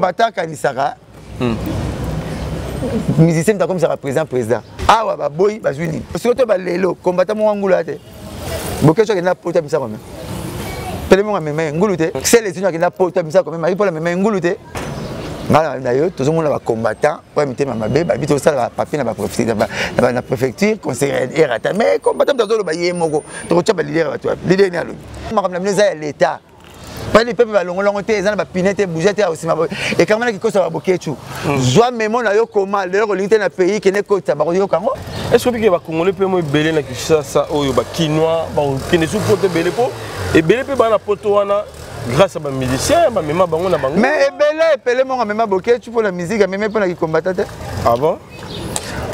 Bata akanisaka musicien moto akomisaka président président awa baboyi bazwi nini sikoyo to balelo kombata moko ngula te bokeso akenda poto abimisa kome pele moko amema ye ngulu te selesino akenda poto abimisa kome marie paul amema ye ngulu te ngai na yo tozomona bacombattant oyo mitema mabe babi tosala bapapier na préfecture conseil erata mais combattant moto azoloba ye moko tokotya baleader ya bato wapi leader ni alobi makambo na bino eza ya l'état pali pepe balongola yango te eza na bapine te bouge te ya nsima ekangama na kikosa ba boketshu zwa memo na yo koma lelo kolingi te na pays kende kota bakoyoka yango. Est ce que obike bacongolais mpe mo ebele na Kinshasa oyo bakinois bakokende su poto ebele mpo ebele mpe baa na poto wana grâce à bamusicien bamema bango na bango? Mais ebele epele moko amema boketshu mpo na musique, ameme mpo na kikombata te. Ah bon?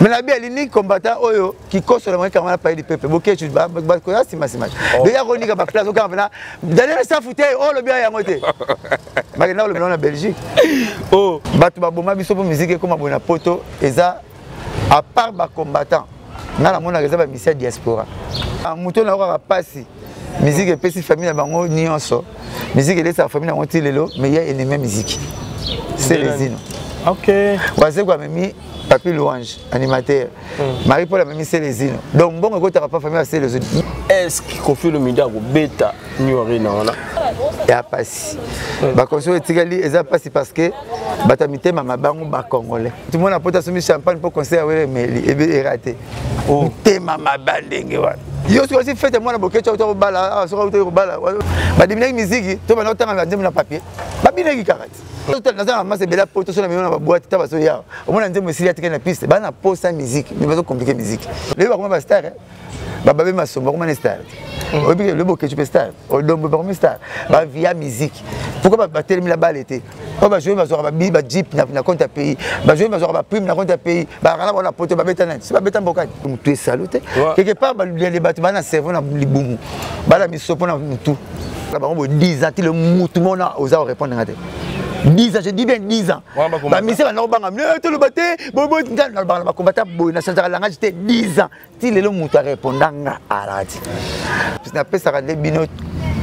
Mais na bi alini combattant oyo kikoso na bango ekangama na palais du peuple, boketshu bakoya nsima nsima deja konika baplace okanga mpena Daniel Safu te oyo olobi yango te, bakenda kolobela na Belgique. Oh. Bato baboma biso mpo musique ekóma boye na poto eza à part bacombattant, ngai namonaka eza bamisia diaspora. Moto oyo nakokaka mpasi, musique epesi famille na bango nyonso, musique elesaka famille na bango ti lelo, mais ya ennemi ya musique Selezino. Wazeko amemi Papi Louange animateur, Marie Paul amemi Selezino, donc mbongo ekotaka pa famille ya Selezino. Est ce que Koffi Olomide akobeta New Arena wana? Ya pasi, baconseil etikali eza pasi parce que bato ya mitema mabango bacongolais tumona poto asombi champagne mpo conseil awele emeli erate, mitema maba ndenge wana. Yo soki osi fete mwana bokeco auta kobala, soki auta kobala badiminaki miziki to banda kotanga banzembo na papier, babinaki kaka te. Naza na masa ebele poto, so na mema na baboite ta bazoya omona nzembo esili atikali na piste, bana posa musique mais bazocompliquer musique. Lelo bakoma bastar, bababe masombo bakoma na star, oyebi le bokecu mpe star, odombo bakomi star bavia musique. Pourquoi batelemi la balle te? Oyo bajoue bazwaka bajeep na compte ya pays, bajoue bazwaka baprime na compte ya pays, bakala bango na poto babeta nani si babeta mbokani motu esalo te. Quelque part balele bato baa na cerveau na libumu, bala misopo na mutu bango boye. 10 ans ti le mutu mona oza korépondre nga te. 10 ans, je dis bien 10 ans. Bamise banda kobanga toloba te, nalobaka na bakombata boye, nachangeaka langage te. 10 ans ti lelo moto areponda nga alaka ti napesaka nde bino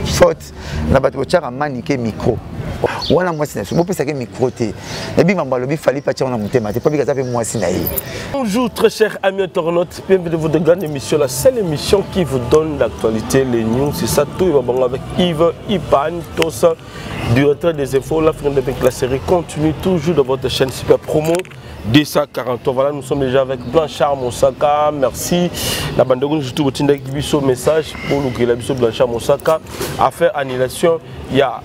faute na bato botyaka manike micro wana. Mwasi na biso bopesaki micro te, nayebi mambo alobi fali patia wana motema te, po bika aza mpe mwasi na ye. Bonjour très chers amis internautes, bienvenue dans votre grande émission, la seule émission qui vous donne l'actualité, les news, c'est ça tout, il va bon avec Yves Ipan, Tosa, directeur des infos, la fin avec la série continue toujours dans votre chaîne Super Promo 243. Voilà, nous sommes déjà avec Blanchard Mosaka. Merci. La bande de surtout botinda biso message pour nous la biso Blanchard Mosaka a fait annulation. Il y a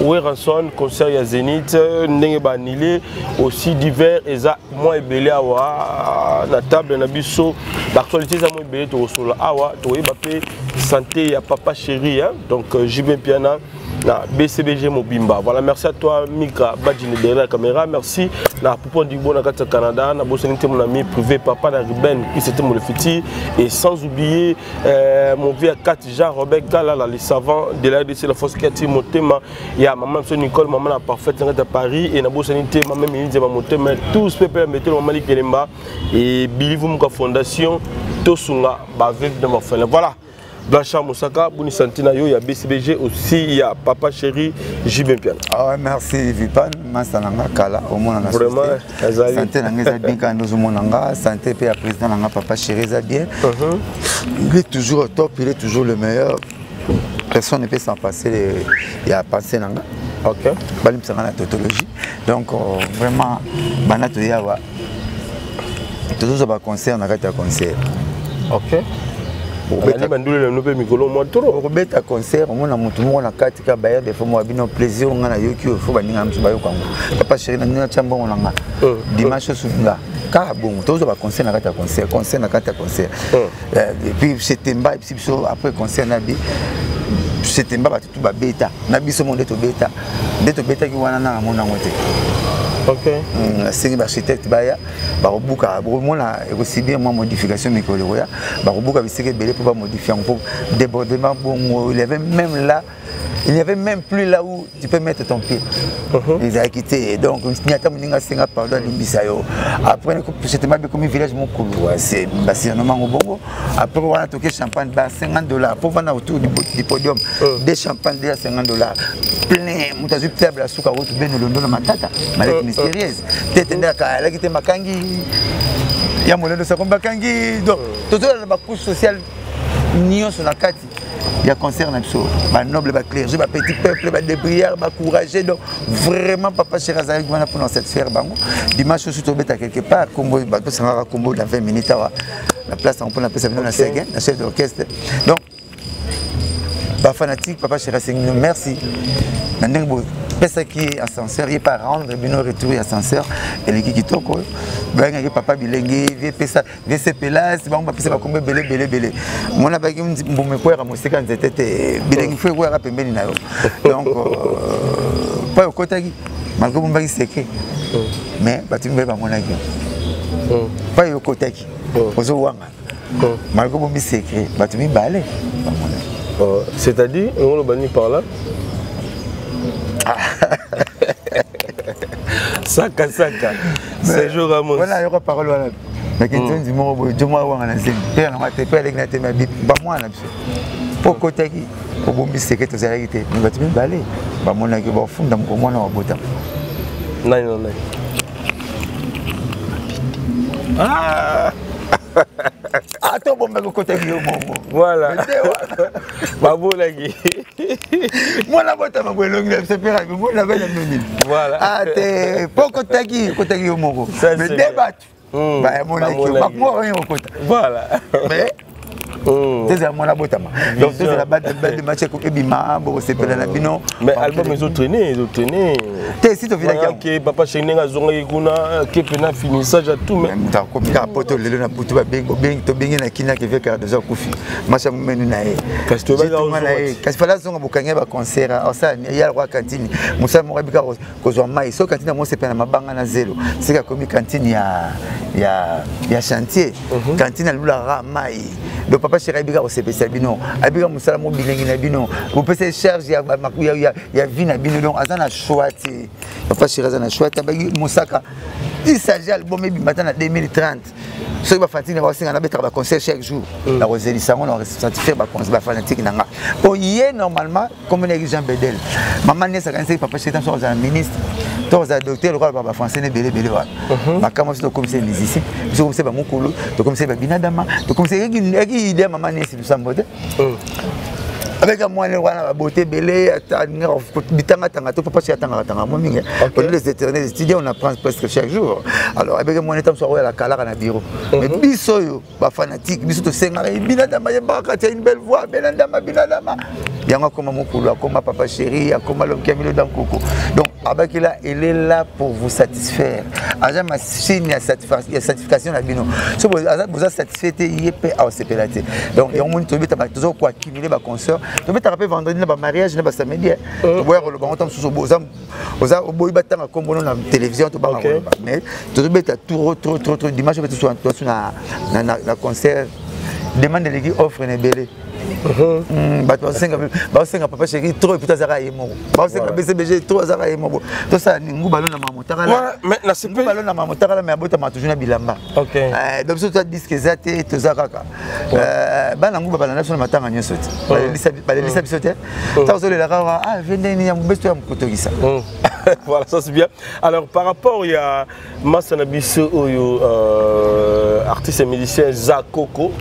Werrason, concert ya Zénith, ndenge ba annulé aussi divers eza mwa ebele awa na table na biso. L'actualité eza mwa ebele, tokosola awa, tokoyeba mpe santé ya papa chéri, hein? Donc JB Mpiana na BCBG mobimba. Voilà, merci à toi Mika Badjini derrière la caméra. Merci na Poupon Digbo na kati ya Canada, na bosani te mon ami privé papa na Ruben qui c'était mon futur, et sans oublier mon vieux 4 Jean-Robert Gala, les savants de la RDC, la force qui attire motema ya maman biso Nicole, maman la parfaite na kati ya Paris, et na bosani te maman Minzi ma motema tous pepe metelo maman Likelemba et Billy Vumuka Fondation Tosunga ba veuve de orphelin. Voilà. Blanchard Mosaka, boni santé na yo ya BCBG aussi ya papa chéri JB Mpiana? Ah, merci Vipan, masa na nga kala omona na Vraiment, azali. Santé na nga eza bien kaka ndozomona nga, santé mpe ya président na nga papa chéri eza bien. Il est toujours au top, il est toujours le meilleur. Personne ne peut s'en passer ya pensée na nga. Balimbisanga na tautologie. Donc vraiment banda toyawa tozozwa baconcert na kati ya concert. Obandi bandule na mpe mikolo mwa toro. Okobeta concert, omona motu moko na kati ka bayer defo mwa bino plaisir nga nayoki oyo, fo baninga mosu bayoka yango. Papa chéri na ndenge natya mbongo na nga dimanche osu nga kaka bongo, tozwa baconcert na kati ya concert, concert na kati ya concert. Et puis setemba ebisi biso après concert na bi setemba, bato tu babeta na biso mo nde tobeta, nde tobetaki wana na namona yango te. Nasengi baarchitecte baya bakobuka, bokomona ekosibir mwa modification mikolo ekoya, bakobuka bisika ebele mpo bamodifie yango mpo débordement bongo. Il y avait même là Il n'y avait même plus là où tu peux mettre ton pied. Ezalaki te. Donc ata moninga asenga pardon, alimbisa yo. Après c'était mabe, komi village mokolo basirnomango bongo. Après wana toke champagne ba 50 $ po vanda autour du podium, deux champagne déjà 50 $ plein. Moto azwi table ya suka oyo tobene londo na matata maleki mystérieuse te te nde alaki te, makangi ya molendo sako bakangi. Donc tozolala bacouche sociale nyonso na kati ya concert na biso, banoble, baclergé, bapetit peuple, badébrouillard, bacourageux. Donc vraiment papa chéri azalaki wana mpona satisfaire bango. Dimanche oso tobeta quelque part, kombo batosangaka kombo dans 20 minutes awa na place yango mpona apesa bino na sege na chef d'orchestre. Donc bafanatique, papa chéri asengi bino merci na ndenge bopesaki ascenseur ye pa rendre bino retour ya ascenseur eleki kitoko. Bayangaki papa bilenge viepesa vcpelas, bango bapesa bakombo ebele ebele ebele. Mona baki mbuma ekweyaka mosika nzete te, bilengi fo ekweyaka pembeni na yo. Donc mpo okotaki malgré bombaki seke, mais bato mibale bamonaki yo. Mpo okotaki ozowanga malgré bombi secret, bato mibale bamonaki. C'est-à-dire ngolo bani par là saka saka Sergio Ramos. Wana yoka parole wana naki nzonzi moko boye, jo mwa wanga na zemi mpe yango te mpe aleki na te mabi bamwana biso mpo okotaki obombi seke, tozalaki te, me bato mibale bamonaki bafunda moko mwana wa botama. Nani na nani? Ah! Ata obombaki, okotaki yo mongo. Voilà, babolaki. Mwana botama boye, elongi na biso mpe mwana bana nini. Voilà. Ah te, mpo okotaki, okotaki yo moko, mais nde bato bayamonaki bakumwa oyo okota. Voilà. Mais tozala mwana botama, donc tozala bade match ebima, bokosepela na bino. Mais album ezotraîne, ezotraîne. Te, si tovilaki. Ke papa chéri ndenge azongaki kuna, ke mpena finissage ya tout, mais Moto akomi kaka poto lelo na butu, babengi, tobengi na kinaki ve kaka akufi masha momenu na ye. Kasi toyebaki Jituma na ye. Azonga. Kasi fala azonga, bokangi ya baconcert, osala ye alokwa cantine, mosala moko abika kozwa mai. Soki cantine yango osepela na mabanga na zelo, soki akomi cantine ya chantier, cantine alulaka mai. Donc papa chéri ayebika kosepelisa bino, ayebika mosala mo bilengi na bino, bopesa ye charge ya vie na bino. Donc aza na choix te, papa chéri aza na choix te. Abaki mosaka, il s'agit album ebima ata na 2030. Soki bafanatique na basenga nabetaka baconcert chaque jour, nakozelisa yango, na satisfaire bafanatique na nga. Po ye normalement kombo Jean Bedel, mama Nesi akanisaki papa chéri soki ozala ministre to ozala docteur lokola bafrançais na ebele ebele wana. Makambo biso tokomisa musicien, biso tokomisa bamokolo, tokomisa babinadama, tokomisa eki idée ya mama Nesi Lusambo te avec mwana wana babote ebele bitangatanga to papa chéri atangaka tanga mo mingi. On est les éternels étudiants, on apprend presque chaque jour. Alors avec mwana eta mosu akoyala kalaka na bureau, mais biso oyo bafanatique, biso tosengaka binadama yembaka kati ya une belle voix benandama binadama yango akoma mokolo, akoma papa chéri, akoma loki ya milo dankoko. Donc abaki là, il est là pour vous satisfaire, aza machine ya satisfaction na bino. So boza satisfait te, ye mpe aosepela te. Donc yango moni tobetaka, toza koaccumule baconcert, tobetaka mpe vendredi na bamariage na basamedi. Toboya koloba ngo ta mosusu oza oboyi batanga kombono na télévision, tobanga koloba, mais tozobeta trop trop trop trop. Dimanche obe tosu na concert, demande eleki offre na ebele. Bato baosenga papa chéri trop, epuis azaka ye moko. Baosenga BCBG trop, azaka ye moko. Tosala ningu balona mamotakala mamotakala, mais abotama toujours na bilamba. Donc biso toza disque eza te, toza kaka bana nguba balanda biso na matanga nyonso te, balelisa biso te. Ntango ozolela kaka ah ve ndenge ya mobeso ya mokotokisa. Voilà, ça c'est bien. Alors par rapport ya masa na biso oyo artiste et musicien Zakoko,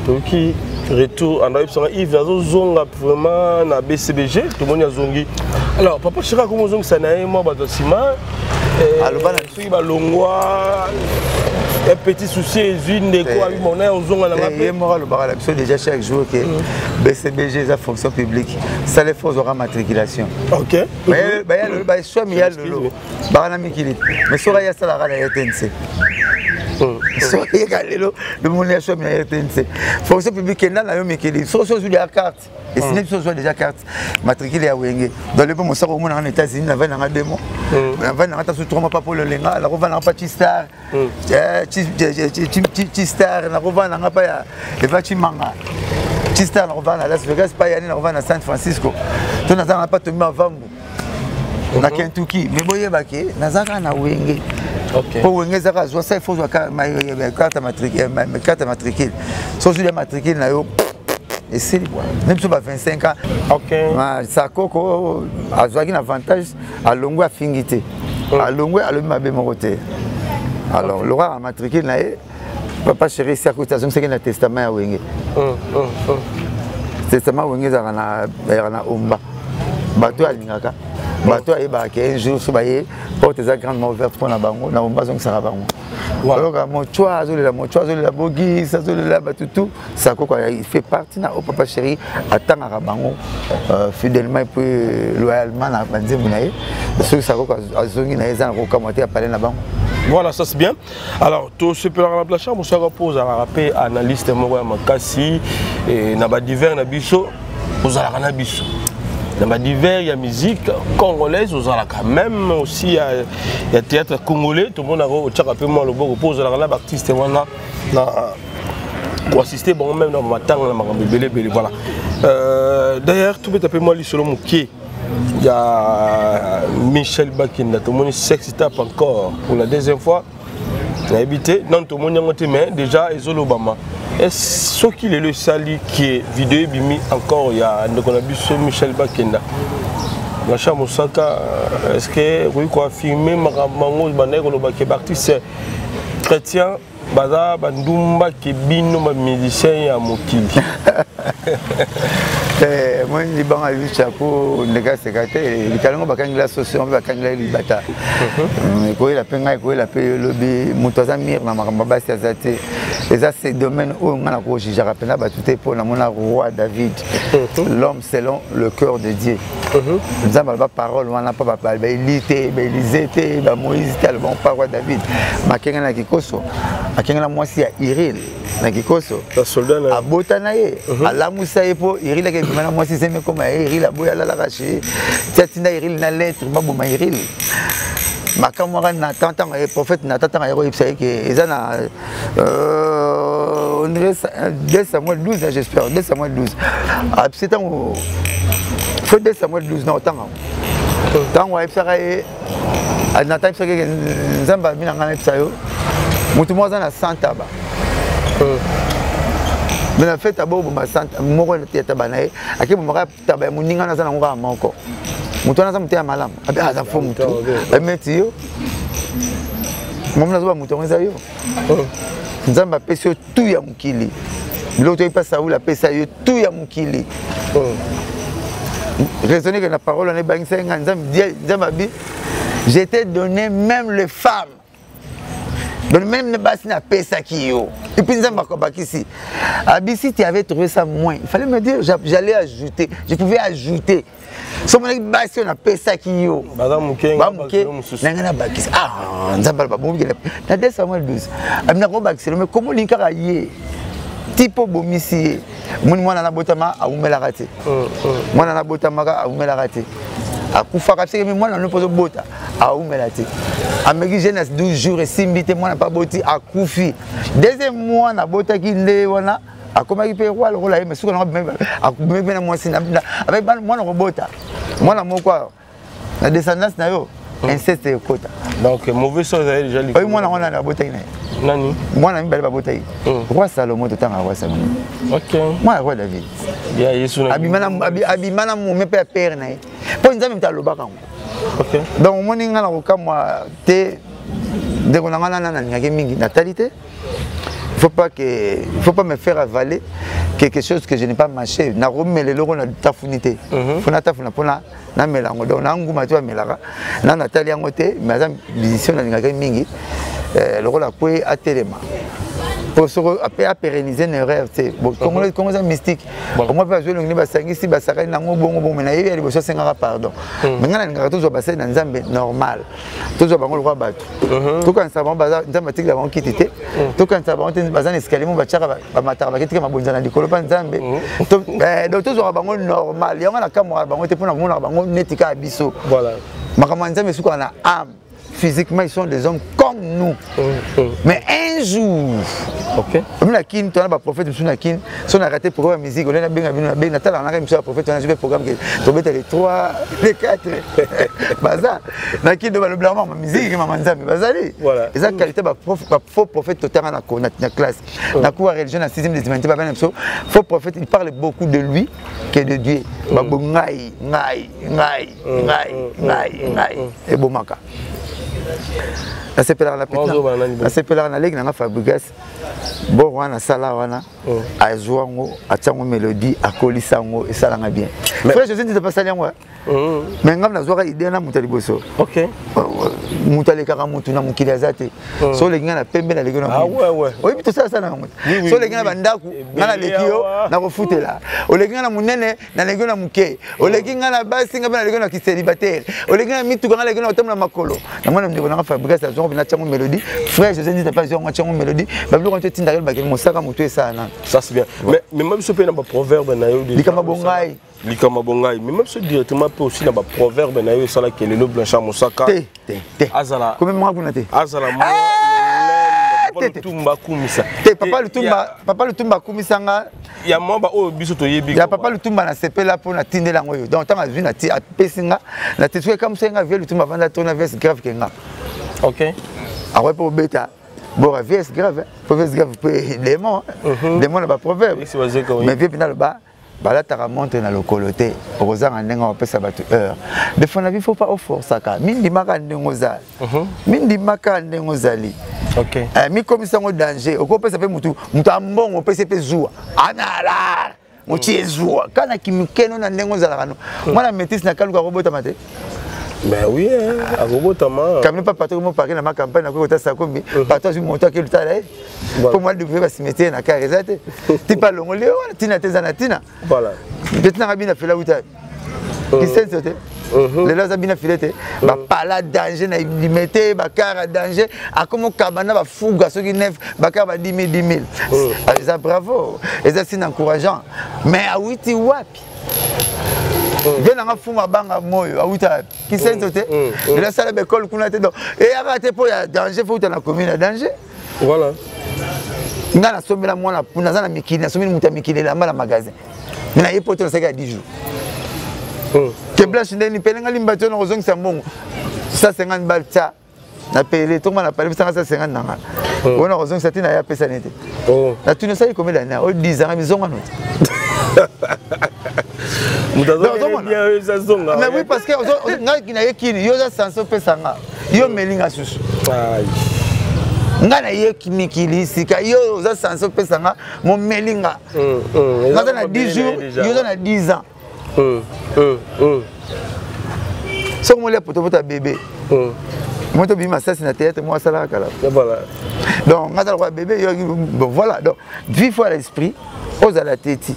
toyoki retour anda yebisanga Yves azozonga vraiment na BCBG, tomoni azongi. Alors papa chéri akomi ozongisa na ye mwa bato ya nsima soki balongwa, un petit souci ezwi ndeko abimona ozonga na nga. Ye moko alobaka na biso déjà chaque jour ke BCBG eza fonction publique, sala effort ozwaka matriculation. Baswami ya lelo baka na mikili, mais soki aye asalaka na RTNC, soki ayeka lelo lomoni ya swami na RTNC, fonction publique kenda na yo mikili. Soki ozwi ya carte esine, biso ozwa déjà carte matricule ya Wenge. Donc lepo mosaka omonanga na États-Unis, navandi nanga 2 mois, navandi nanga tasu 3 mois pa po lolenga nakovanda nanga pa Chistar, Chistar nakovanda nanga pa ya eva Chimanga. Tistar nakovanda na Las Vegas, pa yani nakovanda na San Francisco, to naza na pa Tomi Mavambu na Kentucky. Mais boyeba ke naza kaka na Wenge. Po Wenge ezaka azwa sa, il faut ozwa carte matricule. So ozwi ya matricule na yo, esili bwa ne biso ba 25 ans. Sakoko azwaki na avantage, alongwe, afingi te, alongwe, alobi mabe moko te. Alors lokola matricule na ye, papa chéri sakuti azongisaki na testament ya Wenge. Testament Wenge ezalaka na omba bato alingaka, bato ayebaka ke un jour so baye, porte eza grandement ouverte mpo na bango. Na omba azongisaka bango. Oyoka Mochwa azolela, Mochwa azolela, Bogis azolela, bato tout. Sakoko il fait partie na oyo papa chéri atangaka bango fidèlement et puis loyalement na banzembo na ye. Soki Sakoko azongi na ye, eza na kokamwa te, apale na bango. Voilà, ça c'est bien. Alors, tosepelaka na Blanchard Mosaka mpo ozalaka mpe analyste moko ya makasi na badivers na biso. Ozalaka na biso na badivers ya musique congolaise, ozalaka même aussi ya théâtre congolais. Tomonaka otiaka mpe mwa loboko mpo ozalaka na baartiste wana na koassiste bango, même na matanga, na makambo ebele ebele. Voilà. D'ailleurs, tobeta mpe mwa lisolo moke ya Michel Bakenda. Tomoni sex tape encore pour la deuxième fois. Nayebi te, nanu tomoni yango te, mais déjà ezolobama. Soki lelo esali ke video ebimi encore ya ndeko na biso Michel Bakenda, Blanchard Mosaka, est ce que okoki koaffirme makambo yango bandaki koloba ke baartiste chrétien baza bandumba ke bino bamusicien ya mokili? Moi libanga luchapo ndenge aseka te, likalango bakangela soso mpe bakangela libata, ekoyela mpe ngai, ekoyela mpe elobi. Moto aza mire na makambo basi aza te. Eza ce domaine oyo ngai nakojugeaka mpenza bato te, mpo namona roi David, l'homme selon le cœur de Dieu. Nzambe aloba parole wana mpo baeli te, baélise te, bamoïse te, aloba mpa roi David. Makenga na kikoso, akenga na mwasi ya Iril na kikoso, abota na ye, alamusa ye mpo Iril akebima na mwasi, zemi ekoma ya Iril, aboya, alalaka chez ti atinda Iril na lettre baboma Iril. Makambo waka Natan, ntango ye prophète Natan, ntango aye koyebisa ye ke eza na on dirait 2 Samuel 12, j'espère 2 Samuel 12, abisi ntango fo 2 Samuel 12 na otanga, ntango ayebisaka ye Natan, ayebisaka ye, Nzambe abi na ngai nayebisa yo, motu moko aza na 100 taba, mais na fait aboboma moko ya taba na ye, akebomaka taba ya moninga, naza nango kaka moko. Moto wana aza moto ya malamu, abi aza fo motu ameti yo momi, nazoba moto yango eza yo. Nzambe apesi yo tu ya mokili, biloko toyebi mpa Saul apesa yo tu ya mokili. Raisonner ke na parole wana ebangisa ngai. Nzambe abi: "Je t'ai donné même les femmes." Donc même basi napesaki yo. Et puis Nzambe akobakisi, abi: "Si tu avais trouvé ça moins, il fallait me dire, j'allais ajouter, je pouvais ajouter." So monaki basi oyo napesaki yo bamoke, na ngai nabakisi. Ah, Nzambe aloba bomikele na 2 Samuel 12, abi nakobakisela, mais komo olingi kaka ye ti mpo obomisi ye. Omoni, mwana nabotama awumelaka te, mwana nabotamaka awumelaka te, akufaka. Seke mi mwana no mpo ozobota awumela te. Ameki jeûne ya 12 jours, esimbi te, mwana mpe aboti akufi. Deuxième mwana abotaki nde wana akomaki mpe roi lokola ye, mais suka nango abimaki mpe na mwasi mwana kobota mwana moko na descendance na yo, inceste ekota. Donc mauvais sort ezali déjà. Oyo mwana wana abotaki na ye. Nani? Mwana mibale babotaki, roi Salomo. Totanga roi Salomo, mwana roi David. Abima na mome mpe ya pere na ye, mpo Nzambe moto alobaka yango. Donc omoni, ngai na kokamwa te. Ndeko na ngai nana nalingaki mingi, natali te. Il faut pas me faire avaler quelque chose que je n'ai pas mâché. Nakomela eloko na tafuni te, fo natafuna mpona namela yango. Donc nanguma te, bamelaka na natali yango te. Mais aza musicien nalingaki mingi, lokola kwe atelema po soko ape apérenniser na erreur te. Kongo eza mystique. Bango mpe bazwi elongi nde basangisi, basakani nango bongo bongo. Mais nayebi ya liboso asengaka pardon. Mais ngai nalingaka tozwa basali na Nzambe normal, tozwa bango lokola bato, tokanisa bango Nzambe atikela bango kiti te, tokanisa bango te baza na escalier mo batiaka, bamataka, baketika mabonza na likolo mpa Nzambe. Donc tozwaka bango normal. Yango nakamwaka bango te, mpona komonaka bango neti kaka biso. Makambo ya Nzambe esukaka na âme. Physiquement, ils sont des hommes comme nous. Mais un jour, Omi na Kini, tona baprophète mosusu na Kini. So na raté programme ya musique, ole nabenga bino, nabenga, natalaka naka émission ya prophète wana, je programme ke tobeta les 3, les 4. Baza na Kini, balobelaka mama musique, mama Nzambe bazali. Eza qualité ba faux prophète totanga na classe, na cours ya religion na 6e des humanités. Babana biso faux prophète, il parle beaucoup de lui que de Dieu. Babo ngai, ngai, ngai, ngai, ngai, ngai, ebomaka. Nasepelaka na leki nanga Fabrigas bor wana, asala wana, azwa yango, atia yango mélodie, akolisa yango, esalanga bien. Frère José Ndita pasali yango, mais ngam nazwaka idée na moto ya liboso. Moto alekaka motu na mokili aza te. So oleki ngai na pembe, naleki na, oyebi, tosalasala na yango te. So oleki ngai na bandako, ngai naleki yo na kofutela. Oleki ngai na monene, naleki yo na moke. Oleki ngai na basi, ngai mpe naleki yo na kicélibataire. Oleki ngai na mituka, ngai naleki yo na kotambola makolo. Namona ndeko nanga Fabrigas azwango mpe natiango mélodie. Frère José Ndita mpe azwango, atiango mélodie. Babiloko wana totindaka bakeli mosaka motu esala nano. Ça, c'est bien. Mais même biso mpe na baproverbe na yo. Likambo bongai. Likambo bongai, mais même biso directement mpe aussi na baproverbe na yo esalaki lelo Blanchard Mosaka. Te, te, te. Azala komemaka kuna te. Azala Lutumba akumisa. Te, papa Lutumba, papa Lutumba akumisanga. Ya mwa baoyo biso toyebi. Ya papa Lutumba, nasepela mpo natindela yango oyo. Donc ntango azwi, nati apesi nga, nati soki ekamusa nga. Vie Lutumba avanda to na veste grave ke nga. Akoki mpe kobeta bora veste grave, po veste grave mpe démon, démon na baproverbe. Mais vie mpena aloba balataka montre na lokolo te, okozanga ndenge opesa bato heure. Des fois na vie, faut pas oforsaka. Mindimaka ndenge oza, mindimaka ndenge ozali. Mikomisa yango danger. Okopesa mpe mutu, mutu ambongo, opesi mpe zuwa analar motie ezuwa kana kimikeno na ndenge ozalaka. No mwana métis na kaluka akobotama te. Ben oui, akobotama. Kamino pa Patrick mo parke na ma campagne, nakoki kota sakombi. Pato azwi moto, ake lutala ye mpo mwa découvrir bacimetière na kare eza te. Ti pa longoli wana ntina te, eza na ntina. Mpe tinanga bina fela wuta kisenso te. Lelo aza bina file te, bapala danger na limete, bakar ya danger, akoma okaba na bafuga soki nef, bakar ba 10 000, 10 000. Eza bravo, eza signe encourageant. Mais awiti wapi? Vie nanga fuma banga moyo awuta wapi? Kisenso te. Lelo asala baekole kuna te. Donc eyaka te mpo ya danger, fo uta na commune ya danger. Nga nasombela mwana, naza na mikili, nasombeli moto ya mikili elamba na magasin. Me naye poto, nasalaki ya 10 jours ke Blanche ndeni pelenga limba ti ona kozongisa mbongo 150 bal tia na pele tokoma na pale, pesanga 150 nanga ona kozongisa ntina ye apesani te. Natuni osali combien d'année oyo? 10 ans mizonga no te. Mais oui, parce que ngai naye kini, yo oza sanse opesanga, yo melinga susu. Ngai naye mikili sika, yo oza sanse opesanga, momelinga. Naza na 10 jours, yo oza na 10 ans. Soki molia potopoto ya bébé, moi tobimi masasi na théâtre, moi asalaka kala. Donc nga aza lokola bébé yo. Bon, voilà. Donc vie, faut à l'esprit ozala teti.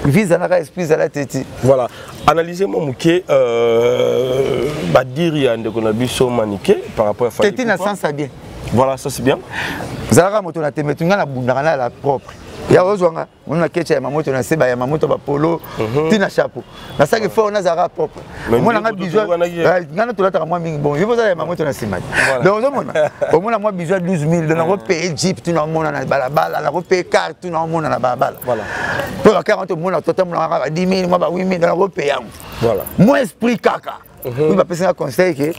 Vie ezalaka esprit, ezala teti. Voilà, analyser moi moke badiri ya ndeko na biso Manike par rapport à teti na sens ya bien. Voilà, ça, c'est bien. Ezalaka moto na tembe tu. Nga nabundaka na la propre ya ozwanga mona kecha ya mamoto na se ya mamoto bapolo ntina chapeau nasalaki fort, nazalaka propre. Omonanga bijou nga na tolataka mwa mingi. Bon, yo ozala ya mamoto na nsima te. Donc ozomona, omona mwa bijou ya 12 000. Donc nakopaye jeep, tuna omona na balabala, nakopaye car, tuna omona na balabala, mpo bakar wana tomona totambolaka ba 10 000, mwa ba 8 000. Donc nakopaye yango mwa esprit kaka. Oyo bapesi nga conseil ke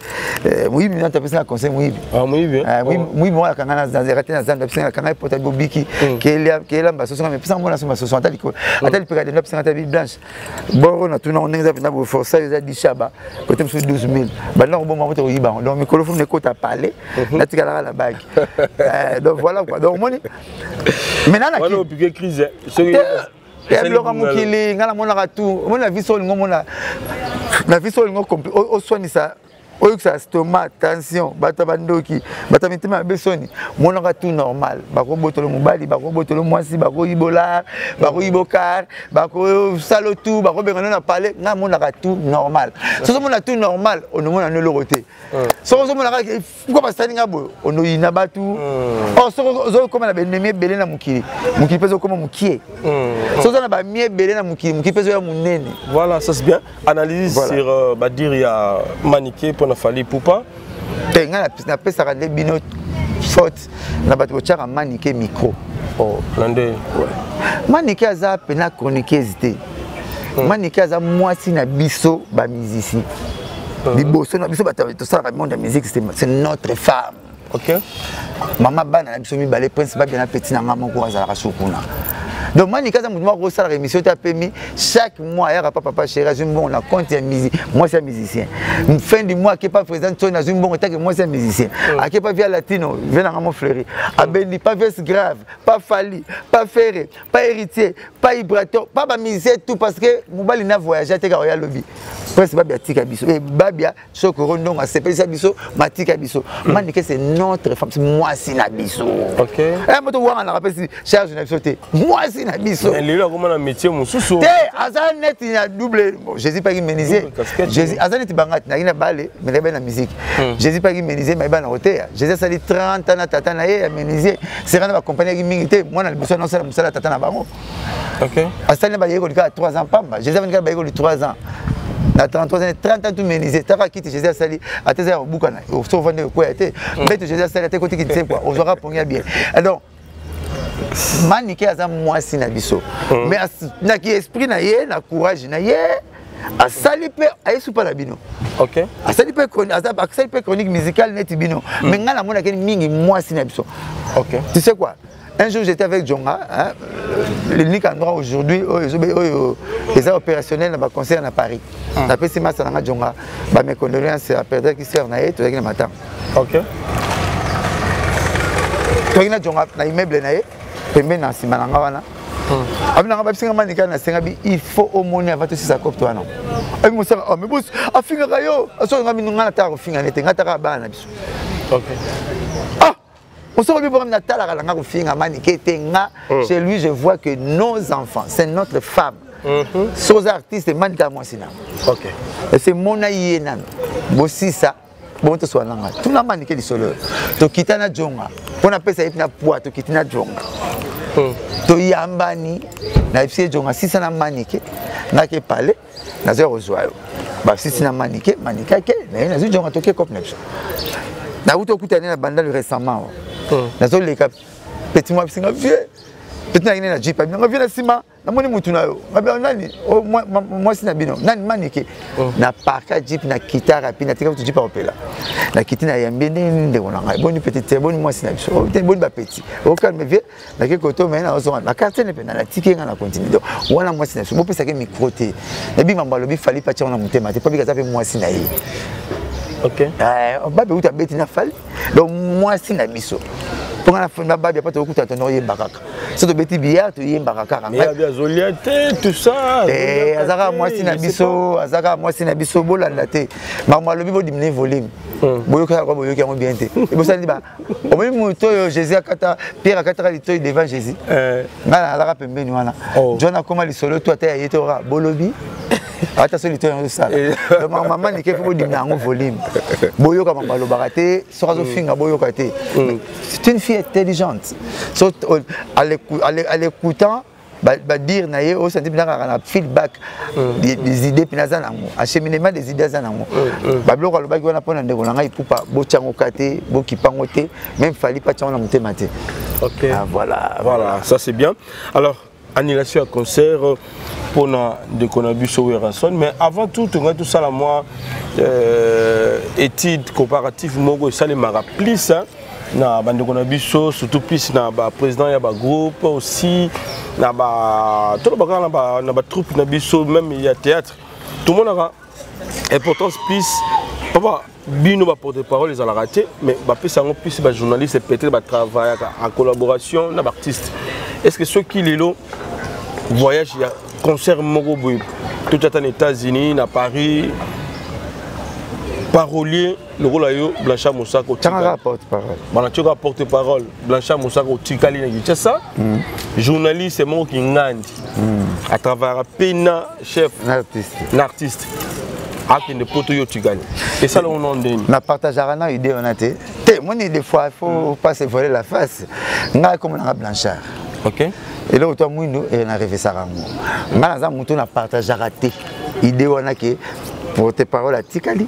moyibi nante apesi nga conseil moyibi. Moyibi moko akanga na te na zando, apesi nga, akanga epota bobiki keelamba soso. Nga mepesa mona so basoso ata likolo, ata lipeka dendo. Apesi nga ta bi Blanche boro na tuna ndenge eza mpenza boye. Forsa eza dishaba kote mosusu 12 000 banda koboma moto koyiba yango. Donc mikolo fumi ekota pale, natikalaka na baki. Donc voilà quoi. Donc omoni maintenant na crise. Ya biloko ya mokili, ngai namonaka tout. Omoni na vie, so olingo omona na vie, so olingo oswanisa, oyokisa estomac, tension, bato ya bandoki, bato ya mitema mabe, soni. Monaka tout normal. Bakobotolo mobali, bakobotolo mwasi, bakoyibola, bakoyibo car, bakosala tout, bakobengana na palais. Ngai monaka tout normal. Soki ozomona tout normal, onomona no eloko te. Soki ozomona kaka pourquoi basali nga boye, onoyina bato. Or soki ozokoma na baennemi ebele na mokili, mokili mpe ezokoma mokie. Soki oza na bami ebele na mokili, mokili mpe ezoya monene. Voilà, ça, c'est bien. Analyse voilà. Sur badire ya Manike mpona Fally Ipupa. Te, ngai napesaka nde bino Faute na bato botyaka Manike micro. Oh, na nde Manike aza pena chroniqueuse te. Manike aza mwasi na biso bamusicien. Liboso na biso bato tosalaka monde ya musique, c'est notre femme. Mama bana na biso mibale, Prince Babia na petit na nga moko azalaka so kuna. Donc Manike aza motu moko osalaka émission te, apemi chaque mois ayaka pa papa chéri, azwi mbongo na compte ya mwasi ya musicien. Fin du mois ake pa président Tony, azwi mbongo take mwasi ya musicien. Ake pa via Latino, vie nanga mo fleuri abendi pa ves grave, pa Fali, pa Ferre, pa Héritier, pa Ibrator, pa bamusicien tout, parce que mobali na voyage atekaka oya lobi. Prince Babia atika biso, Babia Sokoro ndongo asepelisa biso, matika biso. Manike, c'est notre femme, mwasi na biso. Moto wanganaka mpesi charge na biso te, mwasi na biso. Lelo akoma na métier mosusu. Te, aza neti na double. Bon, Jésus paki menuisier. Jésus aza neti bangati naki na bale mais nayebi na musique. Jésus paki menuisier, mayeba na koteya. Jésus asali 30 ans na tata na ye ya menuisier, sera na bakompagnie yaki mingi te. Mwana liboso naosala mosala ya tata na bango. Asali na bayekoli kaka 3 ans pamba. Jésus avandi kaka bayekoli 3 ans na 33 ans, 30 ans tout menuisier. Taka kiti Jésus asali ate eza ya kobukana, so ovandi ekweya te. Mbeto Jésus asali ate ekotiki nsekwa, ozwaka pongi ya bien. Donc Manike aza mwasi na biso, mais naki esprit na ye na courage na ye asali mpe ayesupa na bino. Asali mpe chronique musicale neti bino, mais ngai namonaki mingi mwasi na biso. Tu sais quoi, un jour j'étais avec Djonga, hein, l'unique endroit aujourd'hui oyo eza opérationnel na baconcert na Paris. Napesi masa nanga Djonga bames condoléances, aperdaki sœur na ye, tozalaki na matanga. Toyaki na Djonga na immeuble na ye pembeni na nsima na nga wana. Abi nanga babisinga Manika, nasenga bi il faut omoni avant tosisa copte wana. Abi mosaka, oh, mais bos afingaka yo, asoki nga bino, nga nataka kofinga nete, nga taka bana na biso. Ah, osoko bi bongo natalaka nanga kofinga Manike te. Nga chez lui je vois que nos enfants, c'est notre femme. Soki oza artiste, Manika mwasi na ese mona ye nano bosisa bongo tosola nanga tuna Manike lisolo oyo. Tokita na Jonga mpo napesa ye mpina poa, tokiti na Jonga, toyambani, nayebisi ye: Jonga, sisa na Manike, ngaki epale nazoya kozwa yo. Basisi na Manike, Manike ake naye, nazwi Jonga, toke cope na biso. Nauti okutani na Bandal récemment, nazoleka, petit mwa bisinga vieux petit nakende na jeep, abinanga vieux na nsima namoni mutu na yo, ngabi nani mwasi na bino nani Manike. Na parka jeep, na kita rapide, natika kutu jeep akopela, nakiti, na yambi ndenge nini ndeko na ngai, boni petit, boni mwasi na biso, boni bapeti, ocalme vieux, nake koto me nazonga na quartier ne mpe natiki nga na continue. Donc wana mwasi na biso, bopesaki micro te. Nayebi mambo alobi Fali patia wana motema te, po abika aza mpe mwasi na ye. Babe uta abeti na Fali, donc mwasi na biso mpo nga na Babia mpo tokokuta tono oyemba kaka so tobeti biya, toyembaka kaka. Azolia te, tout ça. Aza kaka mwasi na biso, aza kaka mwasi na biso. Bolanda te makambo alobi, bodiminuer volume, boyoki kwa boyoki yango bien te. Ebosani ba omoni moto oyo Jésus akata, Pierre akataka litoi devant Jésus. Ngai nazalaka pembeni wana. John akoma lisolo to ata ya ye te oka bolobi ata so litoi yango osala. Donc mama Nike, faut bodimina yango volume, boyoka mambo alobaka te. Soki azofinga, boyoka te. C'est une fille intelligente. So à l'écoutant badire na ye, osanti mpena kaka na feedback des idées mpena aza nango, acheminement des idées aza nango. Babiloko alobaki wana mpona ndeko na ngai Pupa, botyango ka te, bokipango te, même Fali patyango na motema te. Ah, voilà. Voilà, ça c'est bien. Alors annulation ya concert mpona ndeko na biso Werrason, mais avant tout tongai tosala mwa étude comparative moko esalemaka plus hein, na bandeko na biso, surtout plus na baprésident ya bagroupe, aussi na ba toloba kaka na batroupe na biso même ya théâtre. Tomonaka importance plus papa bino baporte parole ezalaka te, mais bapesa yango plus bajournaliste, peut-être batravaillaka en collaboration na baartiste. Est ce que soki lelo voyage ya concert moko boye totata na États-Unis, na Paris, parolier lokola yo Blanchard Mosaka, Tiangaka porte parole. Bana tioka porte parole Blanchard Mosaka otikali na Kinshasa, journaliste moko kingandi atravaillaka mpe na chef na artiste, na artiste akende poto, yo otikali, esala ono ndeni? Na partageaka na idée wana te te. Moni, des fois il faut pas se voler la face. Ngai kombo nanga Blanchard. Eloko to mwindu na revesaka yango. Ngai naza motu na partageaka te idée wana ke Porte-parole atikali,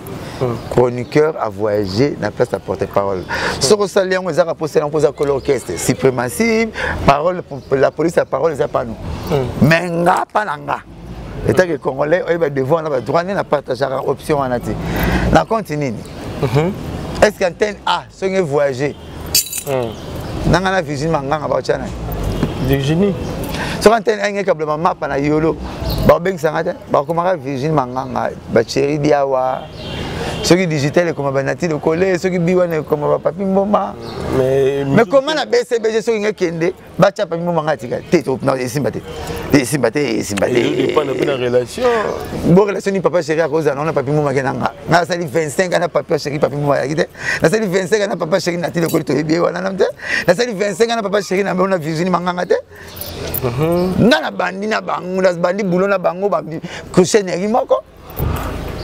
chroniqueur a voyagé na place ya porte-parole. Soki osali yango, ezaka mposala yango mpoza kolo orchestre suprématie parole, la police ya parole eza pano. Mais nga, pa na nga etake Congolais oyeba devoir na badroit nde na partageaka option wana te na compte nini. Est ce que antenne A soki voyager nanga na Virginie Manganga baotya nani? Virginie. Soki antenne A engekabla mamapa na yolo, baobengisanga te, bakomaka Virginie Manganga, bacheri diawa. Soki digital ekoma banati lokole, soki bi wana ekoma bapapi mboma. Mais koma na BCBG, soki ngekende batya papi mboma, nga tika te, esimba te, esimba te, esimba te. Na relation. Bo relation ni papa chéri akozala na papi mboma ke nanga. Nga nasali 25 ans na papa chéri, papi mboma ayaki te. Nasali 25 ans na papa chéri nati lokoli, toyebi ye wana te. Nasali 25 ans na papa chéri na Virginie Manganga te. Nga na bandi na bango, na bandi boulot na bango chaîne yaki moko.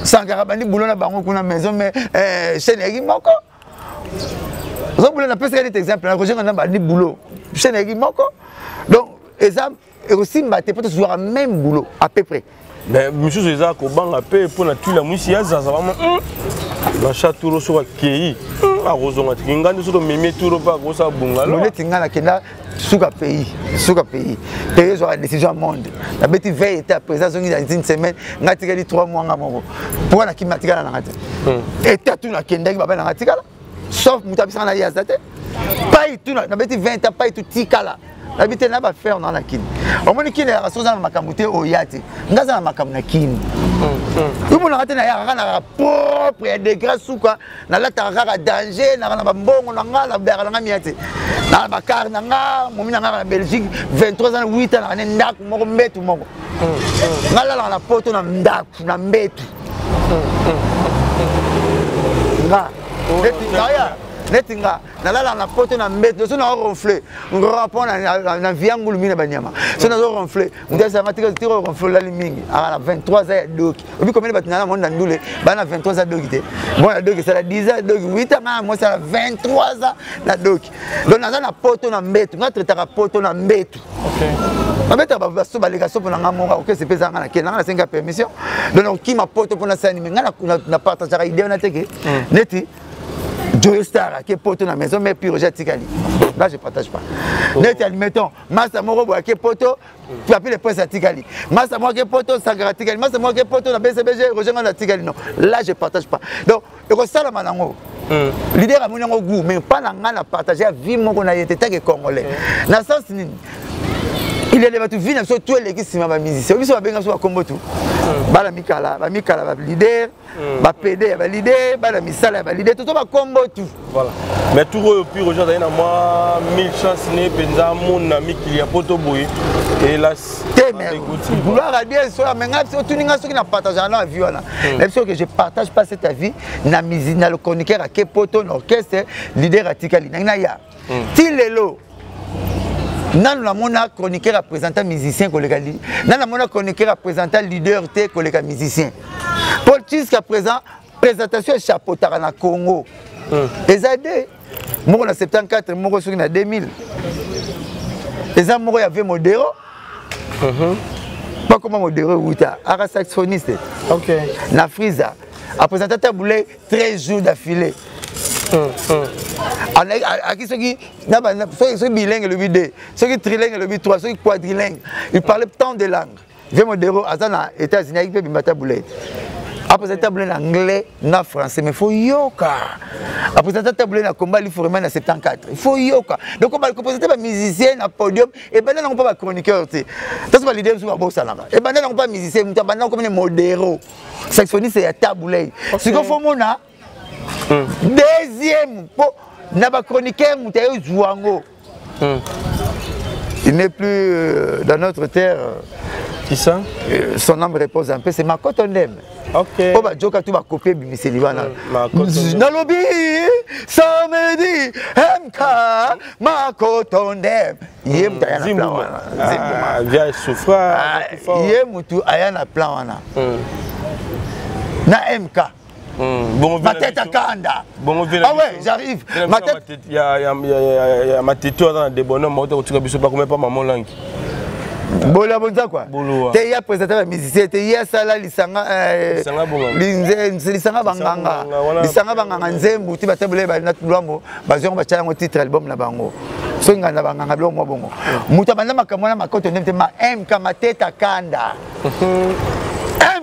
Sankara bandi boulot na bango kuna maison, mais chaîne yaki moko. Ozobula, napesaka neti exemple na Roger na bandi boulot chaîne yaki moko. Donc eza ekosimba te mpo tozwaka même boulot à peu près. Mais misusu eza kobanga mpe mpona tuila mwisi ya zaza bama na chaturo. Soki akei, akozonga tiki ngai nde. Soki tomemi turo mpe akosala bungalo. Neti ngai nakenda suka pays, suka pays, pays ezwaka décision ya monde. Nabeti veille ete président azongi dans une semaine, ngai tikali 3 mois nga moko. Pourquoi nakimi? Natikala nanga te. Eta tu nakendaki, baba nanga tikala, sauf moto abisanga na ye aza te. Pai tu nabeti 20 ans, pai tu tikala nayebi te na bafere na na Kini. Omoni, Kini eyaka soki oza na makambo te, oya te. Nga aza na makambo na Kini, omonaka te. Nayaka kaka na propre ya degré suka, nalataka kaka danger, naka na bambongo na nga, nabeyaka na nga mia te, na bakare na nga momi na nga na Belgique 23 ans 8 ans, naka ne ndako moko, mbetu moko. Nga lalaka na poto na ndako na mbetu nga. Neti nga nalalaka na poto na mbeto, so nazo ronfle mpo na via ngulu mingi na banyama. So nazo ronfle, moto asanga tika tika ronfle, olali mingi. Aka na 23 ans ya doki, obi komene bato nana moni na ndule baa na 23 ans doki te. Bon, ya doki esala 10 ans, doki 8 ans, nga mwasi ala 23 ans na doki. Donc naza na poto na mbeto, nga traitaka poto na mbeto, babetaka baso baleka so mpona nga moko okese mpe ezanga na kende nanga nasenga permission. Donc nakokima poto mpona sani, me nga na partageaka idée wana teke neti Joe Star ake poto na maison, mais puis Roger atikali, là je partage pas. Neti admettons masa moko boye ake poto, Papi le Prince atikali, masa moko ake poto, Sankara atikali, masa moko ake poto na BCBG, Roger Ngando atikali, non, là je partage pas. Donc ekosalama nango, leader amoni yango goût, mais pas na ngai na partage ya vie moko na ye te take Congolais na sens nini. Il y a des bato vie na biso to eleki nsima bamusicien biso, babenga biso bakombo tu bana mikala, bamikala, baleader, bapede ya baleader, bana misala ya baleader, toto bakombo tu. Voilà, mais tour oyo puis Roger azali na mwa mille chance ne mpenza mona mikili ya poto boye, hélas. Te, mais gloire à Dieu. So mais ngai otuni ngai soki na partageaka na avis wana na biso que je partage pas cet avis na musique, na le chroniqueur ake poto na orchestre, leader atikali nangi na ya ti lelo. Nanu namona chroniqueur apresenta musicien koleka, nanu namona chroniqueur apresenta leader te koleka musicien. Po jusqu'à présent présentation echapeautaka na Congo eza de moko na 74, moko soki na 2000, eza moko ya ve Modero. Bakoma Modero ewuta aka saxophoniste na Frisa, apresenta Tabu Ley 13 jours d'affilée. Aki soki soki bilingue elobi 2, soki trilingue elobi 3, soki quadrilingue, il parlait tant de langues. Ve Modero aza na États-Unis, ayaki mpe bimba Tabu Ley, apresenta Tabu Ley na anglais na français. Mais faut yoka apresenta Tabu Ley na combat liforema na 74, il faut yoka. Donc kopresente bamusicien na podium ebanda nango mpo bachroniqueur te, taso baleader mosusu babosanaka, ebanda nango mpo bamusicien. Moto abanda komene Modero, saxophoniste ya Tabu Ley. Sikoyo faut mona deuxième mpo na bachroniqueur, moto ayozwa yango, il n'est plus dans notre terre. Qui ça? Son âme repose un peu, c'est Makoto Ndem. Oyo bajoka tu bakopie ebimiseli wana. Nalobi samedi MK Makoto Ndem, ye moto aya na plan wana. Ye motu aya na plan wana na MK. Bon, matete kanda. Bongo. Ah ouais, j'arrive. Matete ya ya ya matete aza na debonhomme, mauta kotika biso bakome pa mama Olangi. Bola bonzakwa te ye apresente bamusicien te, ye asala lisanga lisanga banganga, lisanga banganga nzembu ti batabula na lwambo, bazwi yango, batya yango titre album na bango. Soki nganda banganga, biloko mwa bongo. Moto abanda makambo wana, makoto ndenge te, ma MK Mateta Kanda,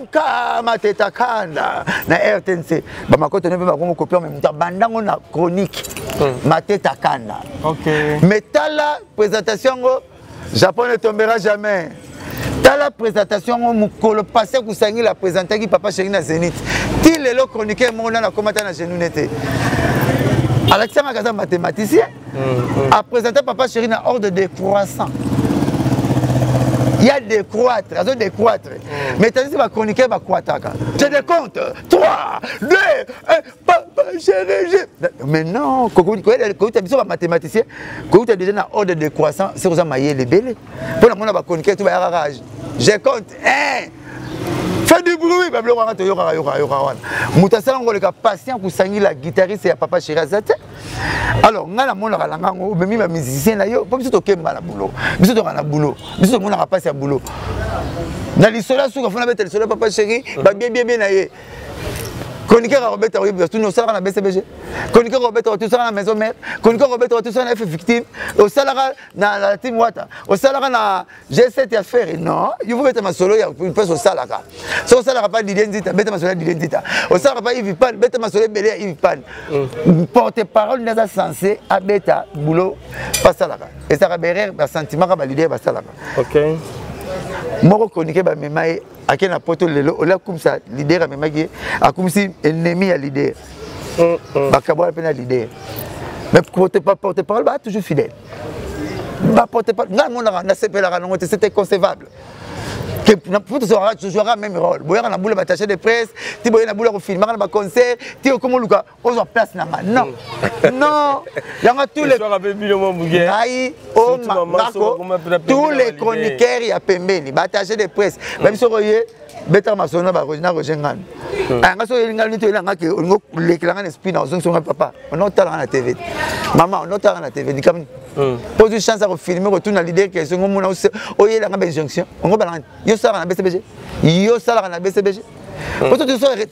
MK Mateta Kanda na RTNC, bamakoto nde mpe bakongo copier. Mais moto abandango na chronique, Mateta Kanda. Mais tala présentation yango, Japon ne tombera jamais. Tala présentation yango, mokolo passé Kusangila présentaki Papa Chéri na Zénith, ti lelo chroniqueur moko nana akomata na genou nete alakisangaka aza mathématicien. Aprésente Papa Chéri na ordre décroissant, ya décroître, azo décroître. Mais tandis bachroniqueur bakwataka, je décompte 3, 2, 1, Papa Chéri. Mais non, kokuta biso bamathématicien, kokuta déjà na ordre décroissant, c'est koza mayele ebele. Mpo na mona bachroniqueur to bayakaka, je compte 1, fait du bruit, babiloko wana toyokaka, yokaka, yokaka wana. Moto asala ngo koleka Patient Kusangila, guitariste ya Papa Chéri, aza te. Alors ngai namonaka na ngango, omemi bamusicien na yo mpo biso tokemba na boulot, biso toka na boulot, biso tomonaka mpasi ya boulot. Na lisolo ya suka, fona beta lisolo ya Papa Chéri, babiebiebie na ye. Chroniqueur akobeta, oyebi tuni osalaka na BCBG. Chroniqueur akobeta, osalaka na Maison Mère. Chroniqueur akobeta, osalaka na F Victime, osalaka na team Wata, osalaka na G7 ya Ferre. Non, yo beta masolo ya place osalaka. So osalaka pa Didier Nzita, beta masolo ya Didier Nzita. Osalaka pa Yves Pan, beta masolo ebele ya Yves Pan. Porte parole nde aza censé abeta boulot basalaka. Ezalaka berere basentiment kaka baleader basalaka. Moko chroniqueur bamema ye, ake na Poto lelo, olia akumisa leader amemaki ye, akumisi ennemi ya leader. Bakabwana mpe na leader. Mais porte parole baa toujours fidèle. Baporte parole, ngai monaka, nasepelaka nango te. C'était concevable po tozwaka même rôle. Boyaka na bula baattaché de presse, ti boye na bula kofilmaka na baconcert, ti okoma oluka ozwa place na nga. Non, non, yango tous les ngai omangako, tous les chroniqueurs ya pembeni, baattaché de presse, babi soko ye betaka masolo na Roger Ngano. Nga soki oyelinga nini, toyelanga ke olingi olekelanga na esprit na ozongisa nga. Papa, ona otalanga na TV, mama, ona otalanga na TV, likambo mpo ozwi chance ya kofilme, kotuna leader question, ngomona oyelanga bainjonction ongo balanga. Yo osalaka na BCBG, yo osalaka na BCBG po to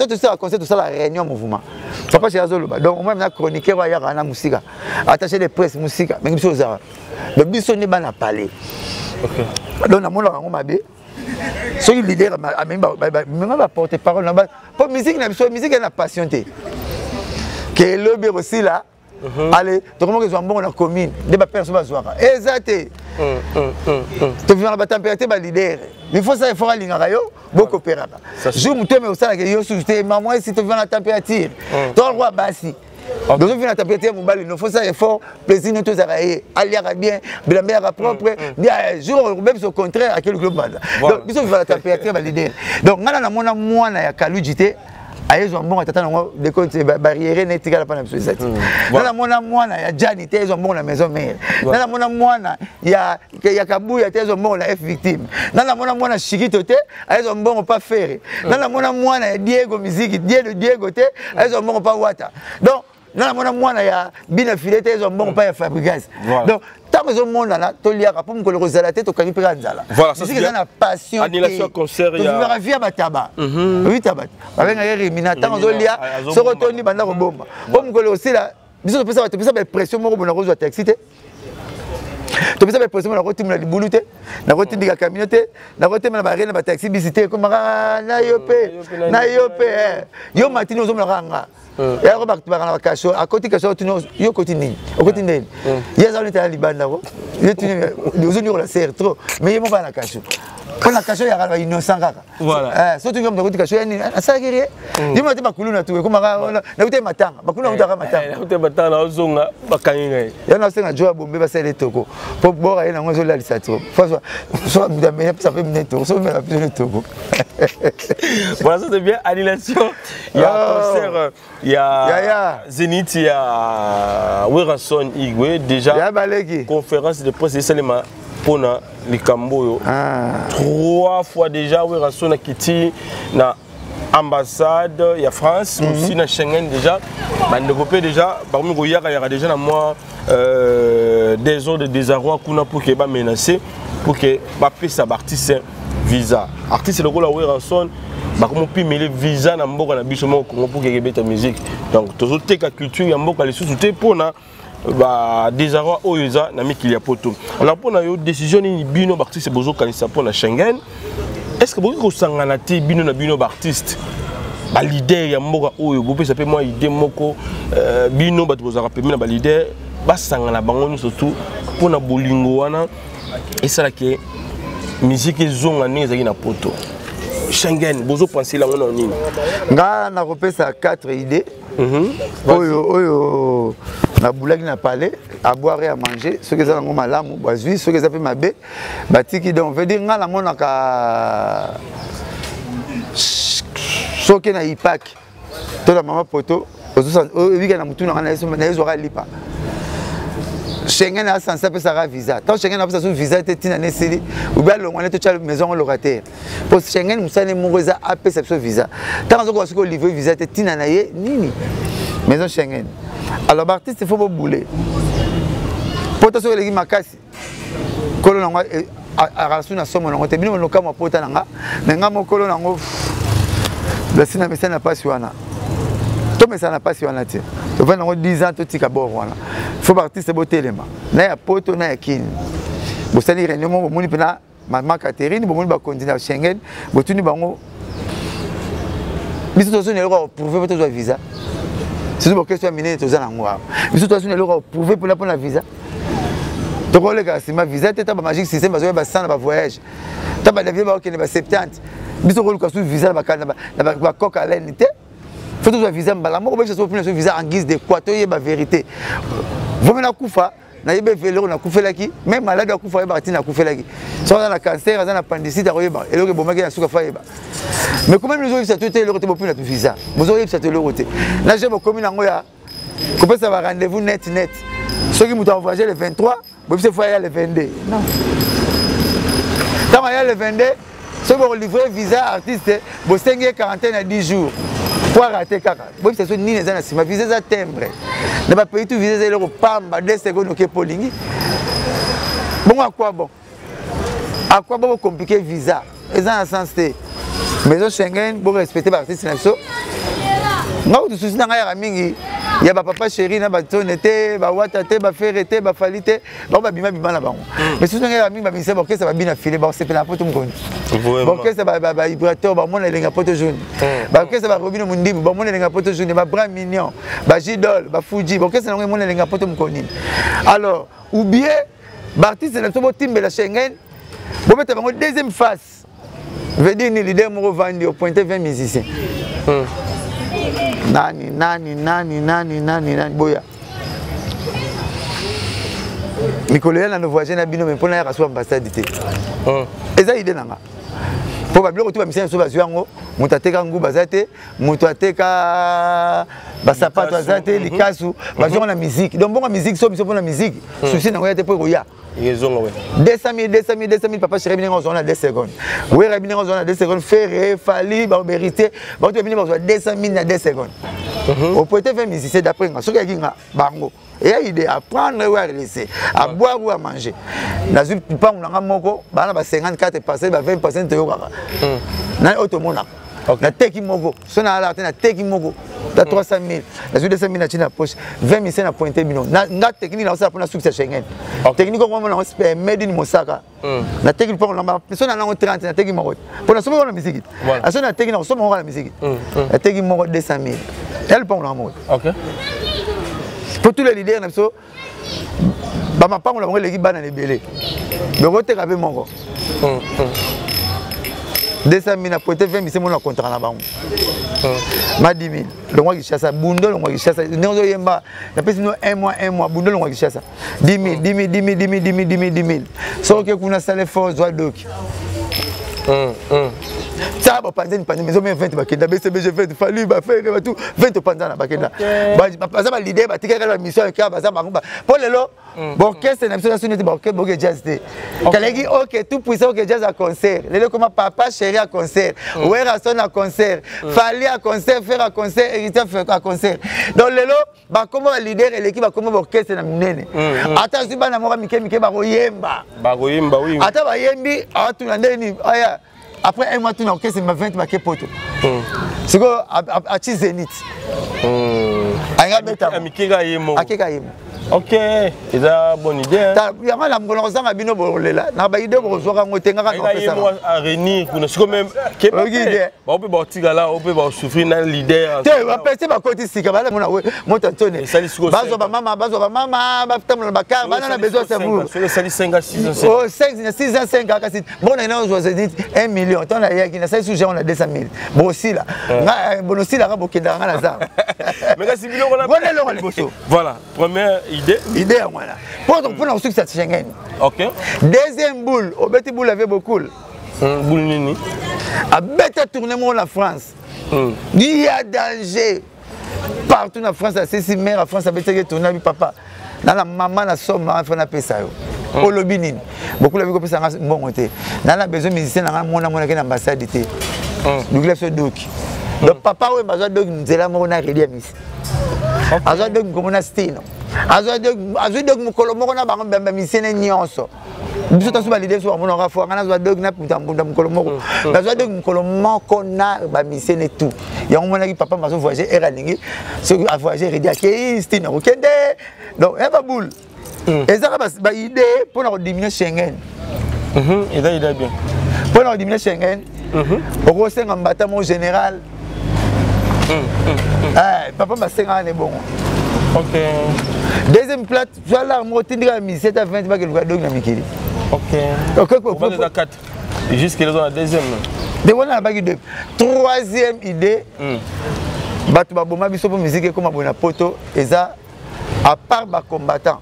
tosala conseil, tosala réunion mouvement. Papa Chéri azoloba. Donc omoi na chroniqueur oyo ayaka na mosika, attaché de presse mosika, mingi biso ozala. Donc biso nde bana palais. Donc namonaka yango mabe soki leader amemi baporte parole na mpo musique na biso, musique na passion te, ke elobi ekosila. Ale tokomaki ezwa mbongo na commune nde bapere so bazwaka eza te. Tovivaka batempérature baleader, il faut ça, effort alingaka yo, bokopéraka jour moteme osalaka yo susu te. Mama esi toviva na température, toalokwa basi tozovina na température ya mobali. No faut ça effort, plaisir no tozalaka ye aliaka bien, bilamba yaka propre, jour okobebisa, au contraire akeluki lobanda. Donc biso viva na température baleader. Donc ngai na namona mwana ya Kaluji te ayezwa mbongo ya tata nango decote barriere na etikala mpa na biso eza te. Nga namona mwana ya Jani te ezwa mbongo na Maison Mère. Nga namona mwana ya Kabuya te ezwa mbongo na F Victime. Nga namona mwana Shikito te ayezwa mbongo pa Ferre. Nga namona mwana ya Diego Miziki, Diego Diego te ayezwa mbongo pa Wata. Donc nga namona mwana ya Bina File te ezwa mbongo pa ya Fabrigas. Donc ntango ezomonana, toliaka mpo mokolo kozala te, tokangi mpe kaka nzala. Musique eza na passion, tovivaka vie ya bataba oyi taba babengaka Remina. Ntango ozolia, soki otondi, banda kobomba mpo mokolo kosila. Biso topesa bato, topesa baimpression moko bona kozwa taxi te, topesa baimpression moko nakotimela libulu te, nakotindika camion te, nakotemela bare na bataxi bisi te. Ekomaka na yo mpe, na yo mpe yo matini ozomonaka nga yako bato baka na bakasho, akoti kasho, otuni yo okoti nini, okoti ndeni. Ye aza neti aya libanda ko ye tuni ozoniokola sere trop, mais ye moko aya na kasho, mpo na kasho yaka ba innocent kaka. So tuni moto akoti kasho ya nini, asalaki rien. Ye moko te, bakuluna tu ekomaka nakuta ye matanga, bakuluna kutaka matanga. Nakuta matanga, naozonga bakangi ngai. Ya nasenga jo ya bombe, basala etoko mpo bora ye nango ezolalisa trop. So moto ameli, apesa mpe mine toko, so omela biso ne toko. Voilà, ça c'est bien. Annulation, il y a concert, il y a Yaya. Zénith, il y a Werrason Igwe. Déjà, ya baleki conférence de presse, c'est les mpona likambo oyo. Trois fois déjà Werrason akiti na ambassade ya France, aussi na Schengen. Déjà bandeko mpe déjà bakomi koyaka yaka déjà na mwa désordre, désarroi kuna pour ke bamenace. Pour que bapesa baartiste visa. Artiste lokola Werrason bakomopimele visa na mboka na biso moko Congo pour que ebeta musique. Donc tozoteka culture ya mboka lisusu te mpona ba désarroi oyo eza na mikili ya poto. Alors mpona yo, décision nini bino baartiste bozokanisa mpona Schengen? Est ce que bokoki kosangana te, bino na bino baartiste, baleader ya mboka oyo, bopesa mpe mwa idée moko, bino bato bozalaka pembeni na baleader, basangana bango nyonso tu mpona bolingo wana esalaki musique ezonga ndenge ezalaki na poto? Schengen, bozopenser yango na nini? Nga nakopesa 4 idées oyo nabulaki na palais: à boire et à manger. Soki eza nango malamu, bazwi. Soki eza mpe mabe, batiki. Donc veut dire nga namonaka soki na ipak to na mama poto ebika na motu nanga, nayezwaka lipa. Schengen asansi apesaka visa. Ntango Schengen apesa so visa te, ntina na esili obi alongwa ne totya maison locataire, po Schengen mosala moko eza apesa biso visa. Ntango azokoka soki olivre visa te, ntina na ye nini maison Schengen? Alors baartiste, faut bobule pota. Soki eleki makasi, kolo nango akasu na somo nango te. Bino lokamwa pota na nga me nga mokolo nango lasi na mesana na mpasi wana, tomesana na mpasi wana te. Tovandi nango 10 ans, totika bord wana. Faut baartiste botelema na ya poto na ya kini. Bosali réunion moko, bomoni mpena mama Catherine, bomoni bakonzi na Schengen, botuni bango: biso tozoni eloko ya koprouver mpo tozwa visa? Surtout baorchestre ya minene toza nango awa, biso tozoni eloko ya koprouver mpona visa? Tokoleka nsima visa te. Ta bamagic system bazoya basana na bavoyage, ta badavide bakokende ba 70, biso koluka su visa na bacoque alene te. Faut tozwa visa mbala moko. Biso topina so visa en guise de quoi? Toyeba vérité. Vomi nakufa, nayebi eloko nakufelaki. Même malade akufa, ayebaka ntina akufelaki. Soki aza na cancer, aza na appendicite, akoyeba eloko ebomaki na suka. Fa yeba. Mais comment bozoyebisa to te eloko te? Bopina to visa, bozoyebisa to eloko te. Na je bokomi nango ya kopesa ba rendez-vous net net. Soki moto avoyage le 23, boyebisa fo aya le 22. Non, ntango aya le 22, soki bokolivre visa artiste, bosengi ye quarantaine ya 10 jours po arate kaka. Boyebisa so nini eza na nsima. Visa eza timbre na bapays tu. Visa eza eloko pamba, 2 secondes oke po olingi bongo. Akwa bon, akwa bon, bocompliquer visa eza na sens te. Maison Schengen, borespecte baartiste na biso. Nga kutu susi na ngai yaka mingi ya bapapa chéri na batone te, bawata te, bafere te, bafali te, bango babima bima na bango. Mais susi na ngai yaka mingi bamisa baorchestre babina file, bakosepela na poto mokoni, baorchestre bavibrateur bamona elenga poto jaune, baorchestre barobino mondibu bamona elenga poto jaune, babras mignon, bagidol, bafuji, baorchestre nango emona elenga poto mokoni. Alors ou bien baartiste na biso, botimbela Schengen, bobeta bango deuxième phase. Veut dire ni leader moko vandi opointe 20 musiciens, nani nani nani nani nani nani, boya mikolo ya nano voyage na bino, me mpona yaka so ambassade te. Eza idée na nga, mpo babiloko tu bamisala biso bazwi yango. Moto ateka nguba aza te, moto ateka basapato aza te, likasu bazwi yango na musique. Donc bongo musique so biso mpona musique, susi nango ya te mpo ekoya. Ezonga we. 200 000, 200 000, 200 000. Papa chéri, binenge ozwa na 2 secondes. Wera, binenge ozwa na 2 secondes. Ferre, Fali, baoberité, bato bine bazwa 200 000 na 2 secondes. Opoete 20 musicien. D'après nga, soki yaki nga bango, eya idée à prendre ou à laisser, à boire ou à manger. Nazwi mpangu na nga moko, bana ba 54 parcelle, ba 20 parcelle toyokaka na oyo tomonaka. Nateki moko so na alaka te, nateki moko ta 300 000, nazwi 200 000 na tina poche, 20 000 se na pointe bino. Nga technique naosala mpona sukisa Schengen, technique oko mona made in Mosaka. Nateki mpango na so na nango 30, nateki moko mpo nasombi wana misiki. Aso nateki na kosomba moko na misiki, nateki moko 200 000 ya lupango nanga moko. Po tous les leaders na biso, bamapango na bango eleki bana na ebele, bokoteka mpe moko 200 000 na pointe 20 000 mona contrat na bango ma 10 000. Longwa Kinshasa, bundo, longwa Kinshasa ndenge ozoyemba. Napesi bino un mois, un mois, bundo, longwa Kinshasa. 10 000, 10 000, 10 000, 10 000, 10 000, 10 000, 10 000. Soki oke kuna, sale fort, zwa doki. Sa bapanzani panzani, maison mère 20 bakenda, BCBG 20, Fally, baFerre, batu 20 opanzana bakenda. Baza baleader, batikaki kaka bamission kaka baza bango mpo lelo baorchestre na biso na soni ete baorchestre boke jazz te, kaleki ok tout puissant OK Jazz ya concert. Lelo ekoma Papa Chéri ya concert, Werrason ya concert, Fally ya concert, Ferre ya concert, Héritier ya concert. Donc lelo bakoma baleader eleki bakoma baorchestre na minene. Ata azwi bana moko mike mike, bakoyemba. Bakoyemba, oui. Ata bayembi, atuna ndenge nini aya après un mois, tuna orchestre ma 20 bake poto. Sikoyo ati Zénith, alinga beta. Amikeka ye moko. Akeka ye moko. Ok, eza bonne idée. Yango na mokolo kozanga bino bolela na baidée, bokozwaka yango te, ngaka. Ye moko aréunir kuna siko même bao mpe baotikala o mpe baosouffrir na leader. Te, bapese bakoti sika balamona moto antone, bazwa bamama, bazwa bamama, batambola na bacar, bana na besoin savour. Esali 5 à 6 ans. 5 6 ans, 5 kasi bon, na ozwa Zénith 1 million, ntango nayaki nasali su genre na 200 000, bosila bonosilaka, bokendaka nga na zamba. Mais kasi biloko wana, eloko liboso. Voilà, première idée. Idée yango wana mpona kosukisa Schengen. Deuxième boule, obeti boule ave bokul. Boule nini? Abeta tournée moko na France, il y a danger partout na France. Asesi maire ya France, abetaki tournée, abi papa nana mama na somme nanga fo napesa yo. Olobi nini? Bokula bi kopesa nga mbongo te, nana besoin musicien nanga mona monaki na ambassade te, lukila biso doki. Donc papa oyo bazwa doki nzela moko na Reddy Amisi, azwa doki mokolo na Stino, azwi doki mokolo moko na bango bamisene nyonso. Biso taso baleader so bamonaka fo nga nazwa doki na puta mbunda mokolo moko, nazwa doki mokolo moko na bamisene tout. Yango monaki papa bazo voyage ere alingi, soki avoyage Reddy akei, Stino akokende. Donc ya baboule ezaka baidée mpona kodiminuer Schengen. Eza idée bien. Mpona kodiminuer Schengen, okosenga mbata mo général, papa basengaka ne bongo. Deuxième plate, zwa lar moko, tindika musicien ta 20 bakeluka doki na mikili. Ok, 4 jusque là, la deuxième. De wana nabaki deux. Troisième idée, bato baboma biso mpo musique ekoma boye na poto, eza à part bacombattant,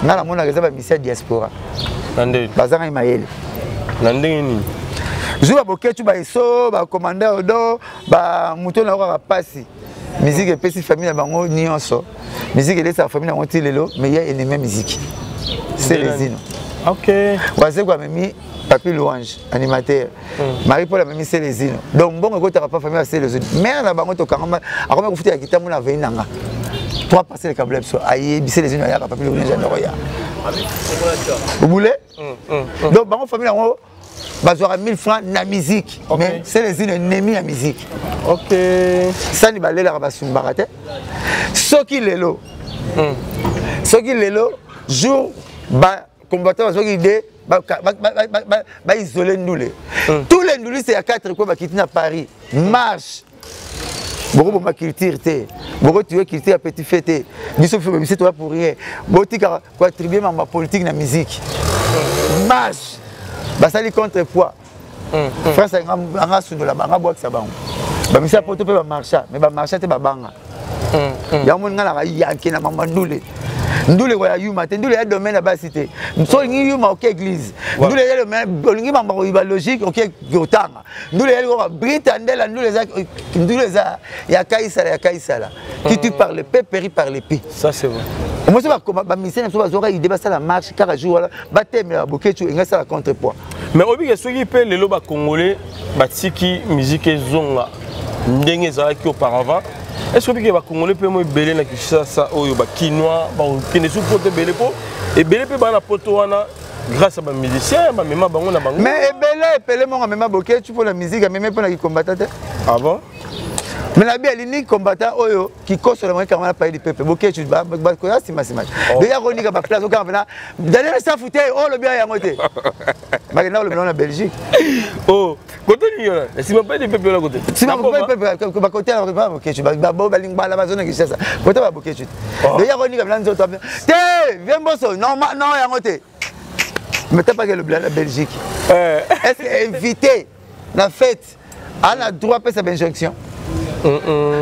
nga namonaka eza bamusicien ya diaspora. Bazangai mayele. Na ndenge nini? Jour baboketu baeso bacommandeur odo bamoto na kaka pasi, musique epesi famille na bango nyonso, musique elesaka famille na bango ti lelo. Mais ya ennemi ya musique, c'est Celezino. Wazeko amemi Papi Louange animateur, Marie Paul amemi Celezino. Donc mbongo ekotaka pa famille ya Celezino, mare na bango tokangama, akomi kofutela kitambo na vei nanga trois parcelles kabula biso ayebi Celezino ayaka, Papi Louange andoko ya obule. Donc bango famille yango bazwaka 1000 francs na musique, mais Celezino ennemi ya musique. Sani balelaka, basumbaka te. Soki lelo jour bacombattant bazwaki idée baisole ndule, tous les ndulistes ya 4 coins bakiti na Paris, marche, bokoboma culture te, bokotuer culture ya petit fait te. Biso biso toya pour rien, botikaka koattribue mambo ya politique na musique. Marche basali contrepoids, France anga sundola banga, bwakisa bango bamisa poto mpe bamarcha, mais bamarcha te, babanga yango. Moni nga naka yanke na mama ndule, ndule koya yuma te, ndule ya domaine ya basi te. So olingi yuma, oke église. Ndule ya domaine, olingi mamba koyiba logique, oke kotanga. Ndule ya likoka brita ndela, ndule eza, ndule eza ya Kaisala, ya Kaisala. Qui tue par l'épée périt par l'épée. Ça, c'est vrai. Omosi bamusicien na biso bazwaka idée, basala marche kaka jour wana, batemela Bokecu, engai sala contrepoids. Mais obike soki mpe lelo bacongolais batiki musique ezonga ndenge ezalaki auparavant, est ce que obike bacongolais mpe mo ebele na Kinshasa oyo bakinois bakokende su poto ebele, mpo ebele mpe baa na poto wana grâce à bamusicien bamema bango na bango? Mais ebele ebele moko amema Bokecu mpo na musique, amema mpo na kikombata te. Ah bon? Mais na bi alini combattant oyo kikoso na mokanga na Palais du Peuple, Bokecu bakoya nsima nsima deya konika baplace okanga mpena Daniel Safu te oyo olobi yango te, bakenda kolobela na Belgique. Oh, kote nini wana nsima Palais du Peuple wana kote? Nsima bakote Bokecu balingwala bazona Kinshasa, kote babokecu te deya konika mpena nzoto te vie mboso non yango te, mais tapaki elobela na Belgique. Est ce que invité na fête ana droit apesa bainjonction?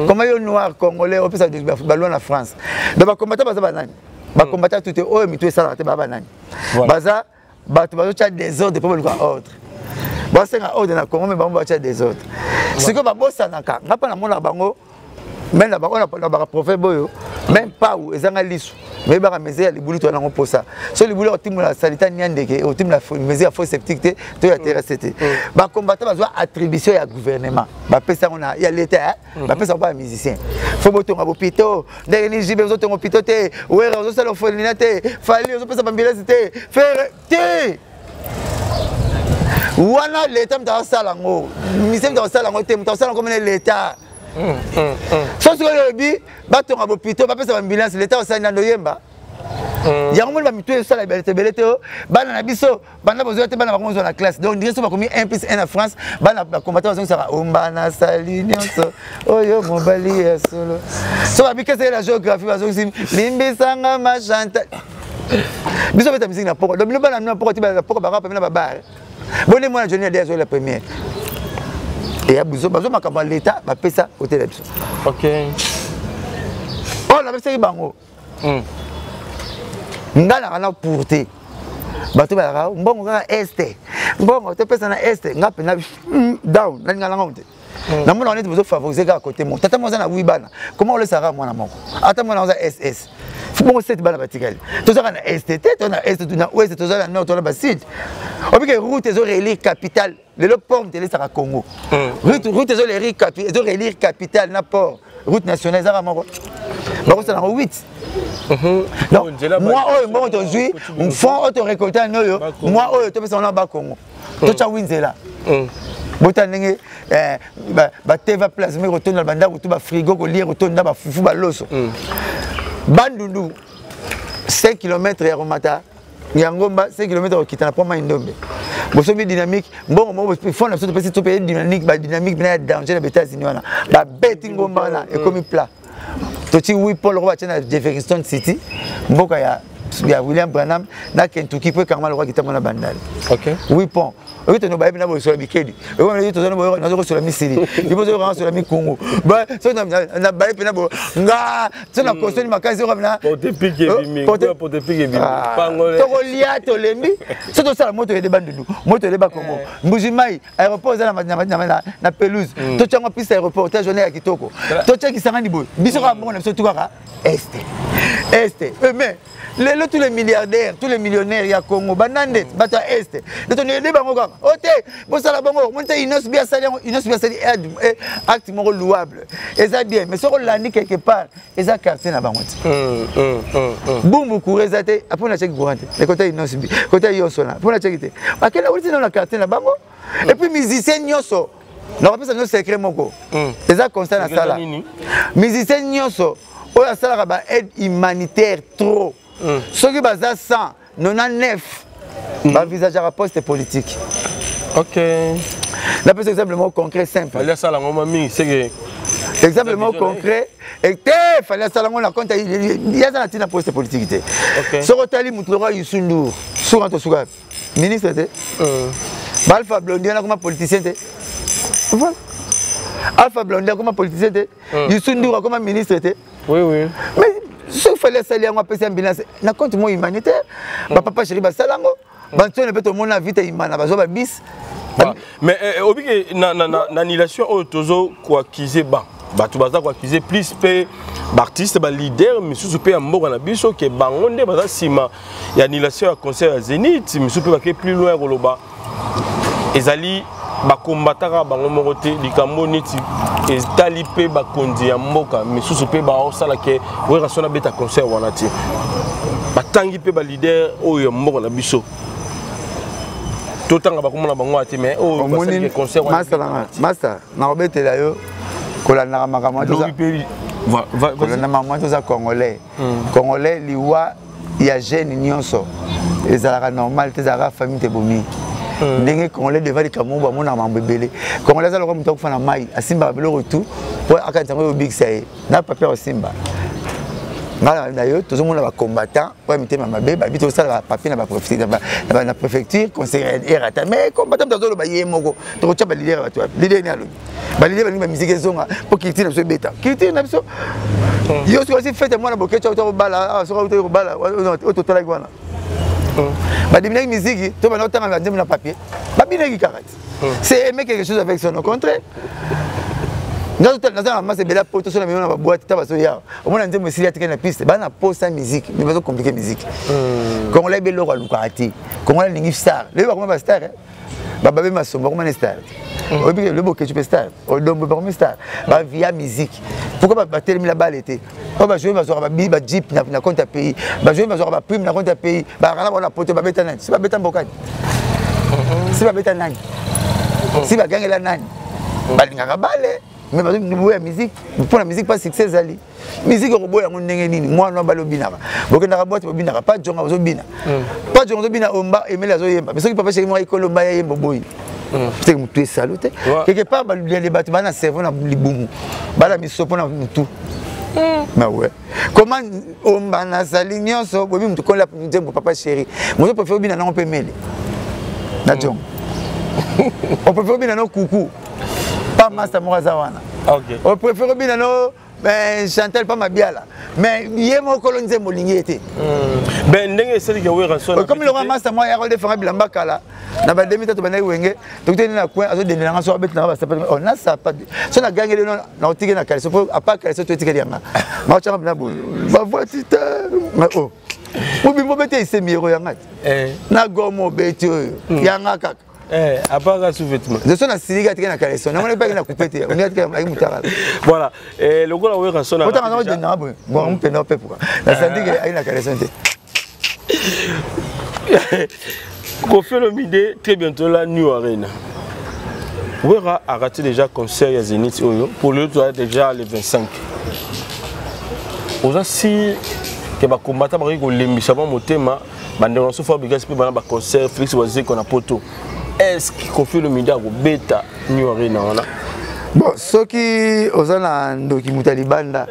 Comment yo noir congolais opesa baloi na France? Donc bacombattant baza banani? Bacombattant tout te oyo mitu esalaka te, baa banani? Baza bato bazotya désordre mpo baluka ordre. Basenga ordre na Congo, mais bango batya désordre. Sikoyo babosanaka, nga mpa namonaka bango même na bango na baka proverbe oyo, même pau ezanga lisu, mais baka meze ya libulu to nango posa. So libulu otimola salita nyandeke, otimola meze ya fosse septique te, to ya terrasse te. Ba combattant bazwa attribution ya gouvernement, bapesa yango na ya l'État, bapesa yango ba musicien. Faut botonga bopito, ndenge ni jibe ozotonga opito te, wera ozosala ofolina te, fali ozopesa bambilasi te, fere te. Wana l'État moto asala yango, musicien moto asala yango te, moto asala yango mene l'État. So sikoyo olobi batonga bopito, bapesa baambulance, l'État osali nando yemba. Yango moni bamitu esala ebele ebele te, bana na biso banda bozwa te, bana bango ozwa na classe. Donc dire so bakomi 1 plus 1 na France, bana bakombata bazongisaka omba na sali nyonso oyo mobali ya solo. So babikesa ye na géographie, bazongisi limbisanga machanta. Biso beta musique na poko, donc bino bana na poko ti na poko baka pemena babare bone mwana Johnny Ade azwa la première eya biso bazwa makambo ya l'État bapesa kotela biso. Oyo napesaki bango, nga naka na pour te, bato balaka mbongo kaka este, mbongo topesa na este, nga mpena down nalinga nango te. Namona neti bozofavorize kaka kote moko. Tata moko aza na wi bana, koma olesaka mwana moko, ata mwana oza ss bongo sete bana batikali. Tozaka na este te, toza na este, na ouest, toza na nord, toza na basud. Obike route ezorelire capitale lelo, port moto elesaka Congo. Route ezorelire capitale na port, route nationale ezaka moko, bakosala yango 8. Donc mwa oyo mbongo tozwi, fond oyo torécolte yani oyo, mwa oyo topesa wana Bakongo, totya wi nzela. Bota ndenge bateva plasme kotonda bandako to bafrigo, kolia kotonda bafufu, baloso. Bandundu 5 km ya komata ya ngomba, 5 km kokita na pont Mai Ndombe. Bosombi dynamique, mbongo moko fond na biso topesi, topeye dynamique, badynamique mpena ya danger na baÉtats-Unis wana, babeti ngomba wana ekomi plat. Toti wi Paul roi batie na Jefferson City, mboka ya William Branham na Kentucky, mpo ekangama lokwa kitambo na Bandali. Wi pont oyo tono bayebi na bosola bikedi, oyo nazo kosola misili, liboso oyo sola mikungu, so na baye mpe na bo nga so na kosoli makasi oyo na tokolia, tolembi. So tosala moto oyede Bandundu, moto oyede Bakongo, Mbuji Mai aéroport eza na pelouse, totyango piste aéroport ta journée ya kitoko, totya Kisangani boye. Biso kaka mbongo na biso tu kaka este, este. Mais lelo tous les milliardaires, tous les millionnaires ya Congo banda nde bato ya este nde toyede bango kaka o te. Bosala bango omoni te, Innoss'B asali yango, Innoss'B asali acte moko louable, eza bien. Mais soki olandi quelque part, eza quartier na bango te. Bumbu courant eza te, mpo na tiaki courant te, mais kota Innoss'B, kota nyonso na mpo na tiaki te, akenda wuti na quartier na bango. Et puis musicien nyonso, nakopesa nyonso secret moko, eza constat na sala, musicien nyonso oyo asalaka ba aide humanitaire trop, soki baza 199, baenvisageaka poste politique. Napesa exemple moko concret, simple. Fali asala yango ma mingi seke. Exemple moko concret te, Fali asala yango na compte yaza na ntina poste politique te. Soki otali motu lokola Youssou N'Dour, suka tosuka ministre te, ba Alpha Blondy wana akoma politicien te. Voilà, Alpha Blondy akoma politicien te, Youssou N'Dour akoma ministre te. Oui. Mais soki Fali asali yango, apesi ambulance na compte mo humanitaire, bapapa chéri basala yango, bantione mpe tomona vite imana bazwa babis. Mais obike na annulation oyo tozo koaccuser ba bato, baza koaccuser plus mpe baartiste, baleader misusu mpe ya mboka na biso, ke bango nde baza nsima ya annulation ya concert ya Zénith. Misusu mpe bake plus loin ya koloba ezali bakombataka bango moko te, likambo neti etali mpe bakonzi ya mboka misusu mpe baosala ke Werrason abeta concert wana te. Batangi mpe baleader oyo ya mboka na biso, totanga bakomona bango ate, mais oyo basalaki concert wana. Master, nakobetela yo kolandaka makambo, kolanda makambo. Toza congolais, congolais liwa ya jeune nyonso ezalaka normal te, ezalaka famille te bomi ndenge congolais devant likambo moko bamonaka mambo ebele. Congolais aza lokola moto akufa na mai, asimbaka biloko tu mpo akanisa yango oyobikisa ye na papier. Osimba ngai na yo, tozomona bacombattant oyo mitema mabe, babi tosala bapapier na préfecture, conseil erata. Mais combattant moto azoloba ye moko, tokotya baleader ya bato wapi? Leader ni alobi baleader balingi bamusique ezonga mpo culture na biso ebeta, culture na biso. Yo soki osi fete mwana bokeca, ota kobala, soki ota kobala oyo totalaki wana. Badiminuaki musique to banda kotanga banzembo na papier, babinaki kaka te. C'est aimer quelque chose avec son au contraire. Naza na masa ebele ya poto, so na mino na baboite ta bazoya, omona nzembo esili, atikali na piste, bana posa musique, mais bazocompliquer musique. Congolais ebe eloko alukaka te. Congolais alingi star. Lelo bakoma bastar, bababe masombo bakoma ne star, oyebi le Bokecu mpe star, Odombo bakomi star bavia musique. Pourquoi batelemi la balle te? Oyo bajoueur bazwaka bajeep na compte ya pays, bajoueur bazwaka baprime na compte ya pays, bakaka na bango na poto, babeta nani? Si babeta mbokani, si babeta nani, si bagangela nani? Balingaka bale, mais bazoboya musique. Mpo na musique, pas succès ezali musique. Okoboya yango ndenge nini? Mwana bale obinaka, bokendaka boite, bobinaka pa jonga, ozobina pa jonga, ozobina omba emeli, azoyemba. Mais soki papa chéri moko ekolo omba yayemba, oboyi. Peut-être motu esalo te. Quelque part balele bato baa na cerveau na libumu, bana misopo na motu. Mais ouais, comment omba nazali nyonso boyebi motu kola nzembo papa chéri, moto préfère obina nango mpe mele na jongo, opréfère obina no kuku pa master moko aza wana, opréfère obina no Chantal pa Mabiala, mais ye moko lo nzembo olingi ye te. Ben ndenge esaliki Werrason. Comme longa master moko ayaka odefanga bilamba kala na ba 2003, bandaki Wenge, tokutani na coin, azodendelanga so abetinanga basapa na sapa so nagangeli no na otiki na kaleso po apa kaleso to etikeli yanga maotyanga mpena boye bavoiti te o mobimbo obeti esemiero yanga te na gomo obeti oyo yanga kaka. Eh, à part un sous-vêtement. Je suis na silika tika na caleçon. Na mona pas na coupe te. On est tika ayi mutaka. Voilà. Eh lokola Werrason. Otanga na dena boye. Bon, on peut na pe pourquoi. Na sandi ke ayi na caleçon te. Koffi Olomide, très bientôt la New Arena. Wera a raté déjà concert à Zénith oyo pour le toit déjà le 25. Oza si ke ba combattant bakoki kolembisa mwa motema, bandeko na so Fabregas mpe bana baconcert Félix Wazeko na poto. Est ce que Koffi Olomide akobeta New Arena wana? Bon, soki oza na ndoki moto ya libanda,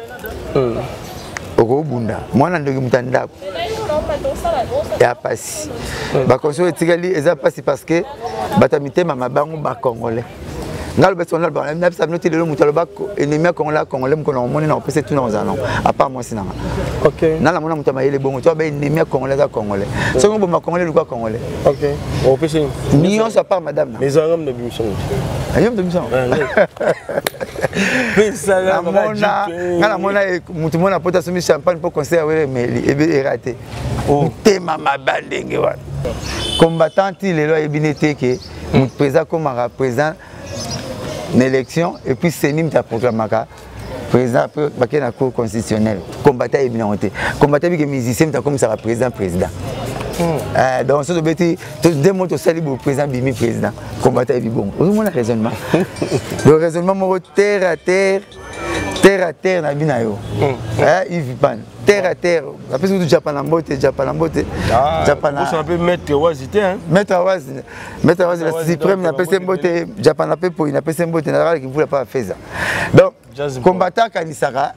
okobunda mwana ndoki moto ya ndako ya pasi. Baconseil etikali eza pasi parce que bato ya mitema mabango bacongolais. Ngai aloba soki naloba nabisa bino te, lelo moto aloba ennemi ya Congolais, Congolais mokolo omoni na kopesa etuna kozala nango apart mwasi nanga nga namona moto ya mayele bongo to aba ennemi ya Congolais aza Congolais. Soki oboma Congolais, luka Congolais nyonso apart madame na yo moto biso. Namona nga namona motu mona poto asombi champagne mpo conseil ya Wele emeli erate. Motema mabe ndenge wana, combattant ti lelo ayebi ne te ke motu président akomaka président na élection et puis CENI moto aproclamaka président, après bakei na cour constitutionnelle. Combattant ayebi nango te. Combattant ayebi ke musicien moto akomisaka président président. Donc soki tobeti nde mo tosali boye, président bimi président. Combattant ayebi bongo. Ozomona raisonnement, donc raisonnement moko terre à terre, terre à terre na bi na yo. Yves Pan, terre à terre, apesi kutu Japana mbote, Japana mbote. Japana mpe maître Wazi te. Maître Wazi, maître Wazi la suprême, napesi mbote. Japana mpe poi napesi mbote, nazalaki mvula mpa bafeza. Donc combattant akanisaka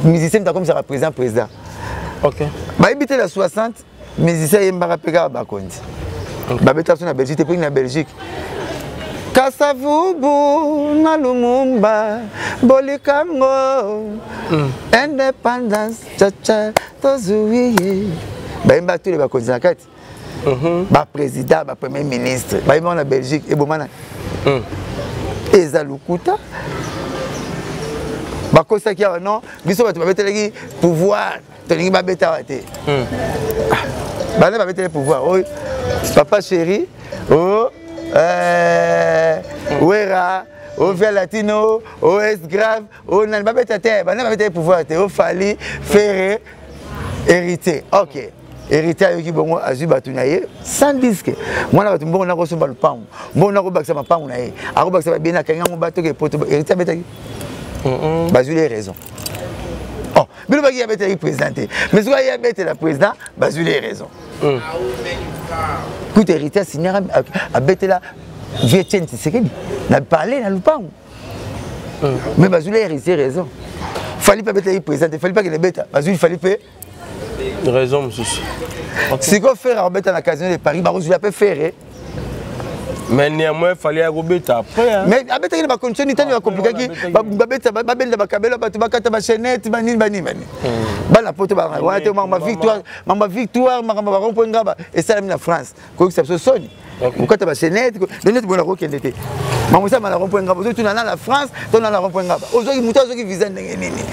musicien moto akomisaka président président. Bayebi te na 60 musicien ayembaka mpe kaka bakonzi babeta so na Belgique te, mpengi na Belgique Kasavubu na Lumumba bolikango indépendance chacha tozwi ye, bayemba tole bakonzi na kati, baprésident, bapremier ministre, bayemba na Belgique eboma na eza lokuta. Bakosaki awa non, biso bato babetelaki pouvoir, tolingi babeta awa te. Bana babeteli pouvoir oyo papa chéri o Wera o Via Latino o S Grave o nani babeta te, bana babeteli pouvoir te, o Fally, Ferre, Héritier. Ok, Héritier ayoki bongo, azwi bato na ye sans disque, mwana bato mbongo nakosomba lupango, mbongo nakobakisa mapango na ye, akobakisa babien, akangi yango batoke poto. Héritier abetaki, bazwi les raisons. Oh, bino baki abetelaki président te, mais soki aye abetela président, bazwi les raisons. Kuta Héritier asignaka, abetela vieux Etienne Tshisekedi na parler na lupango, mais bazwi les Héritier raison. Fally mpe abetelaki président te, Fally mpe akende beta, bazwi Fally mpe raison mosusu. Sikoyo Ferre akobeta na Casino de Paris, bakozwila mpe Ferre. Mais néanmoins fallait akobeta après, hein. Mais abetaki na bacondition nini? Tani bakomplikaki, babeta, babenda bakabelo, bato bakata bachaînette, banini banini banini. Bana poto wana te, makambo victoire, makambo victoire, makambo barond-point Ngaba esalami na France, koyokisa biso soni. Okata bachaînette neti bona kokende te. Makambo esalama na rond-point Ngaba, ozotuna na France to na rond-point Ngaba, ozwaki moto azwaki visa ndenge nini?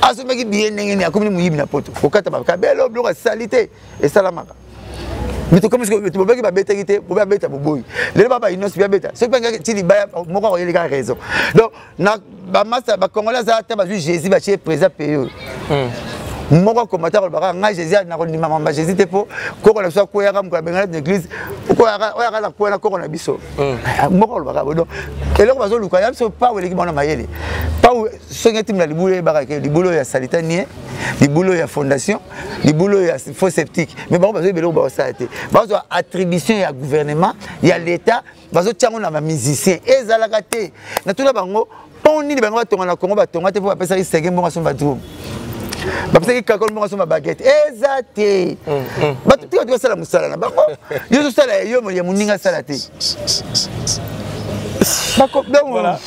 Asombaki billet ndenge nini? Akomi moyibi na poto, kokata bakabelo, biloko asali te esalamaka. Mais tokomi bobaki, babetaki te, bobe abeta, boboyi. Lelo baba Innoss'B abeta, soki mpe ti libaya moko akoyeli kaka raison. Donc na bamasa bacongolais aza ata bazwi Jésus, batie président pays oyo moko akomata, kolobaka ngai Jésus, nakondima mamba Jésus te, mpo koko na biso akweyaka mokolo abengana na église, oyo aka na kweya na koko na biso moko alobaka bo. Donc eloko bazoluka ya biso, pau eleki bango na mayele. Pau soki etimela libulu, eyebaka ke libulu oyo ya salita nie, libulu oyo ya fondation, libulu oyo ya fosse septique. Mais bango bazoyeba eloko bakosala te. Bazwa attribution ya gouvernement, ya l'État, bazotia yango na bamusicien. Ezalaka te. Natuna bango mpo nini bango batonga na Congo? Batonga te mpo bapesaki sege mbongo asomba drum, bapesaki kakol mbongo asomba baguette. Eza te. Bato tika, basala mosala na bango. Yo ozosala yo ya moninga asala te. Voilà.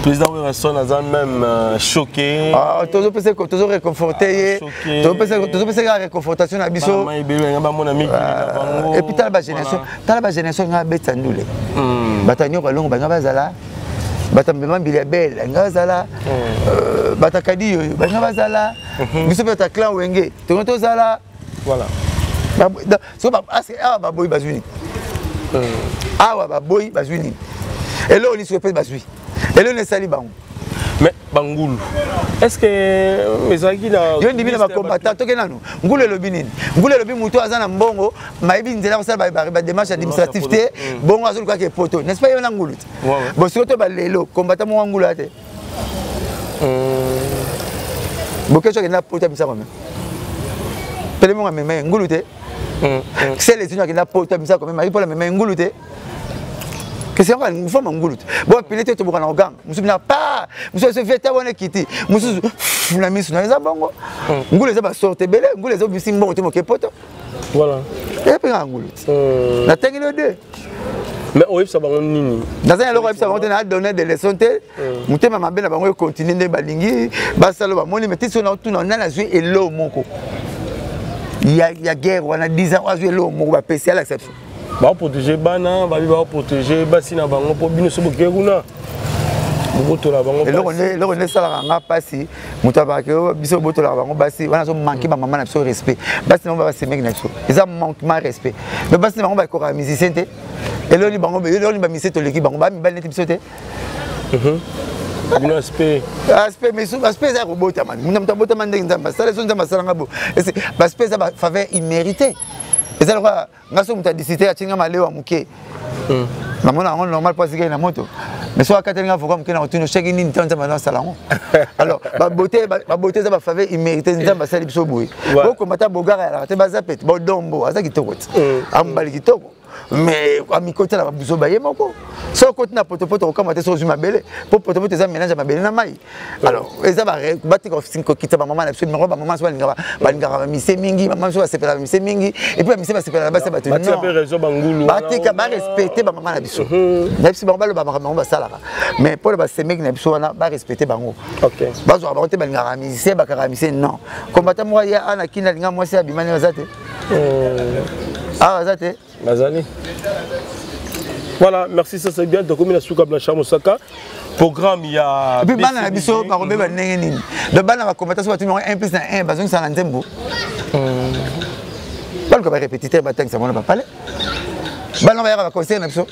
Président Werrason aza même choqué. Ah, tozopesa, tozo réconforte ye, tozopesa kaka réconfortation na biso. Bamona mikili na bango. Et puis tala bagénération, tala bagénération nga abetisa ndule. Bato ya nyoko alongo banga bazala, bato ya mbema mbili ya bele nga bazala, bato ya kadi yoyo banga bazala, biso mpe bato ya clan Wenge tongo tozala. Voilà. Awa baboyi, bazwi nini? Awa baboyi, bazwi nini? Eloko nini soki mpe bazwi? Eloko nini esali bango? Mais bangulu, est ce que ezalaki na Yo ndimi na bacombattant. Toke nanu. Ngulu elobi nini? Ngulu elobi moto aza na mbongo, mayebi nzela kosala badémarche administrative te, bongo azolukaka epoto, n'est ce pas? Ye wana ngulu te. Bon, sikoyo to balelo combattant moko ngulu aya te. Bokeso akenda poto, abimisa combien? Pele mongo amema ye, ngulu te. Sele etino akenda poto, abimisa combien? Marie Paul amema ye, ngulu te. Kasi yango fama ngulu te. Bo apele te, toboka na koganga mosusu bina pa mosusu eso veta wana ekiti mosusu na miso na eza bongo. Ngulu eza basorte ebele. Ngulu eza obimisi mbongo te, moke poto. Voilà. Eza mpe kaka ngulu te. Natangeli yo deux. Mais oyebisa bango nini? Naza na eloko oyebisa bango te, na donner des leçons te. Motema mabe na bango econtinue nde balingi basala, bamoni. Mais ti soki naotuna nani azwi elo moko ya guerre wana, 10 ans, azwi eloko moko bapesi, alakisa biso. Baoprotege bana babi, baoprotege basi na bango, mpo bino so bokei kuna, bobotola bango. Eloko nde esalaka nga mpasi, moto abaki biso botolaka bango basi wana, azomanke bamama na biso respect. Basi na bango basemeki na biso, eza manquement respect. Mais basi na bango bakokaka musicien te. Eloni bango, eloni bamusicien toleki bango, bamibali neti biso te. Bino aspect. Aspect, mais aspect eza ya kobotama. Moto abotama ndenge Nzambe asala. So Nzambe asalanga bo, baaspect eza bafaveur immérité. Eza lokola nga, so moto adisite atinga malewa moke, namona yango normal mpo asikaki na moto. Mais so akateli nga voka moke na kotuna oshaki nini ntango Nzambe asala yango. Alors babote, babote eza bafaveur immérité. Nzambe asali biso boye. Bokomata bogara yalaka te, baza pete bodombo aza kitoko te, amobali kitoko, mais amikoti na babuzoba ye moko. So okoti na potopoto, okokama te. So ozwi mabele, mpo potopoto eza mélange ya mabele na mai. Alors eza batika kokita bamama na biso moko. Bamama so balingaka bamise mingi, bamama so basepelaka bamise mingi, et puis bamise basepelaka na basi ya bato. Batika barespecte bamama na biso. Na biso bango baloba makambo bango basalaka, mais mpona basemeki na biso wana, barespecte bango. Bazwaka bango te balingaka musicien, bakaka musicien. Non, combattant moko ya ana kini alinga mwasi abimani aza te, awa aza te. Bazali. Voilà, merci, ça c'est bien. Tokomi na suka. Blanchard Mosaka, programme ya Et puis bana na biso bakobeba ndenge nini? Donc bana bakomata, so batuni bango 1 plus na 1, bazongisa na nzembo. Baluka barépétiteur, batangisa bango na bapale. Bana bayaka baconseil na biso.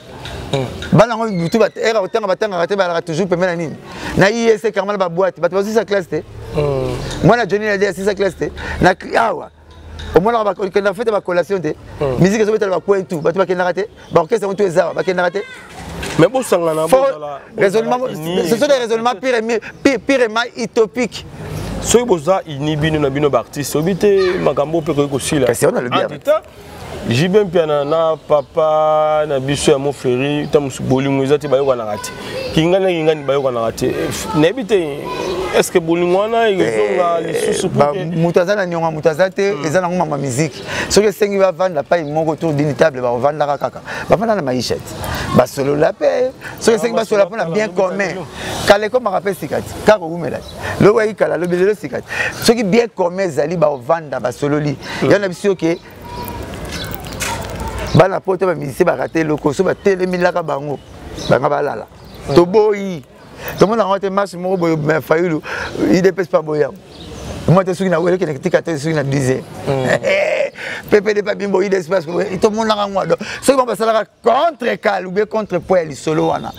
Bana yango butu ere kotanga, batangaka te, balaka toujours pembe na nini na ISC karma na baboite. Bato bazosisa classe te. Mwana Johnny Nadi asisa classe te. Na awa omonaka bakendaka fete, bacollation te, musique ezobetala bacoin tout, bato bakendaka te, baorchestre yango to eza, bakendaka te. Mais bosangana. Raisonnement, ce sont des raisonnements purement utopiques. Soki boza uni, bino na bino baartiste, oyebi te makambo mpe koki kosila. Kasi wana alobi. JB Mpiana na papa na biso ya Mofleri, ta mosu bolingo eza te, bayokanaka te. Kingani na kingani bayokanaka te. Nayebi te, est ce que bolingo wana ekozonga lisusu? Moto aza na nionga, moto aza te. Eza nango mama musique. Soki esengi bavanda pai moko autour d'une table, bakovandaka kaka, bavanda na maisha te, basolola mpe. Soki esengi basolola mpona bien commun, kala ekomaka mpe sika te, kaka owumela te, lobi ayikala kala, lobi lelo sika te. Soki bien commun ezali, baovanda, basololi. Ya na biso oke bana poto, bamusicien barate eloko so batelemilaka bango, banga balala. Toboyi, tomona yango te. Marche moko boye, Fayulu, UDPS pa boyango moi te. Soki na elekende tika te, soki na 10 PPD pa bimbo UDPS, parce que tomonaka yango. Donc soki bango basalaka contre kale ou bien contre point ya lisolo wana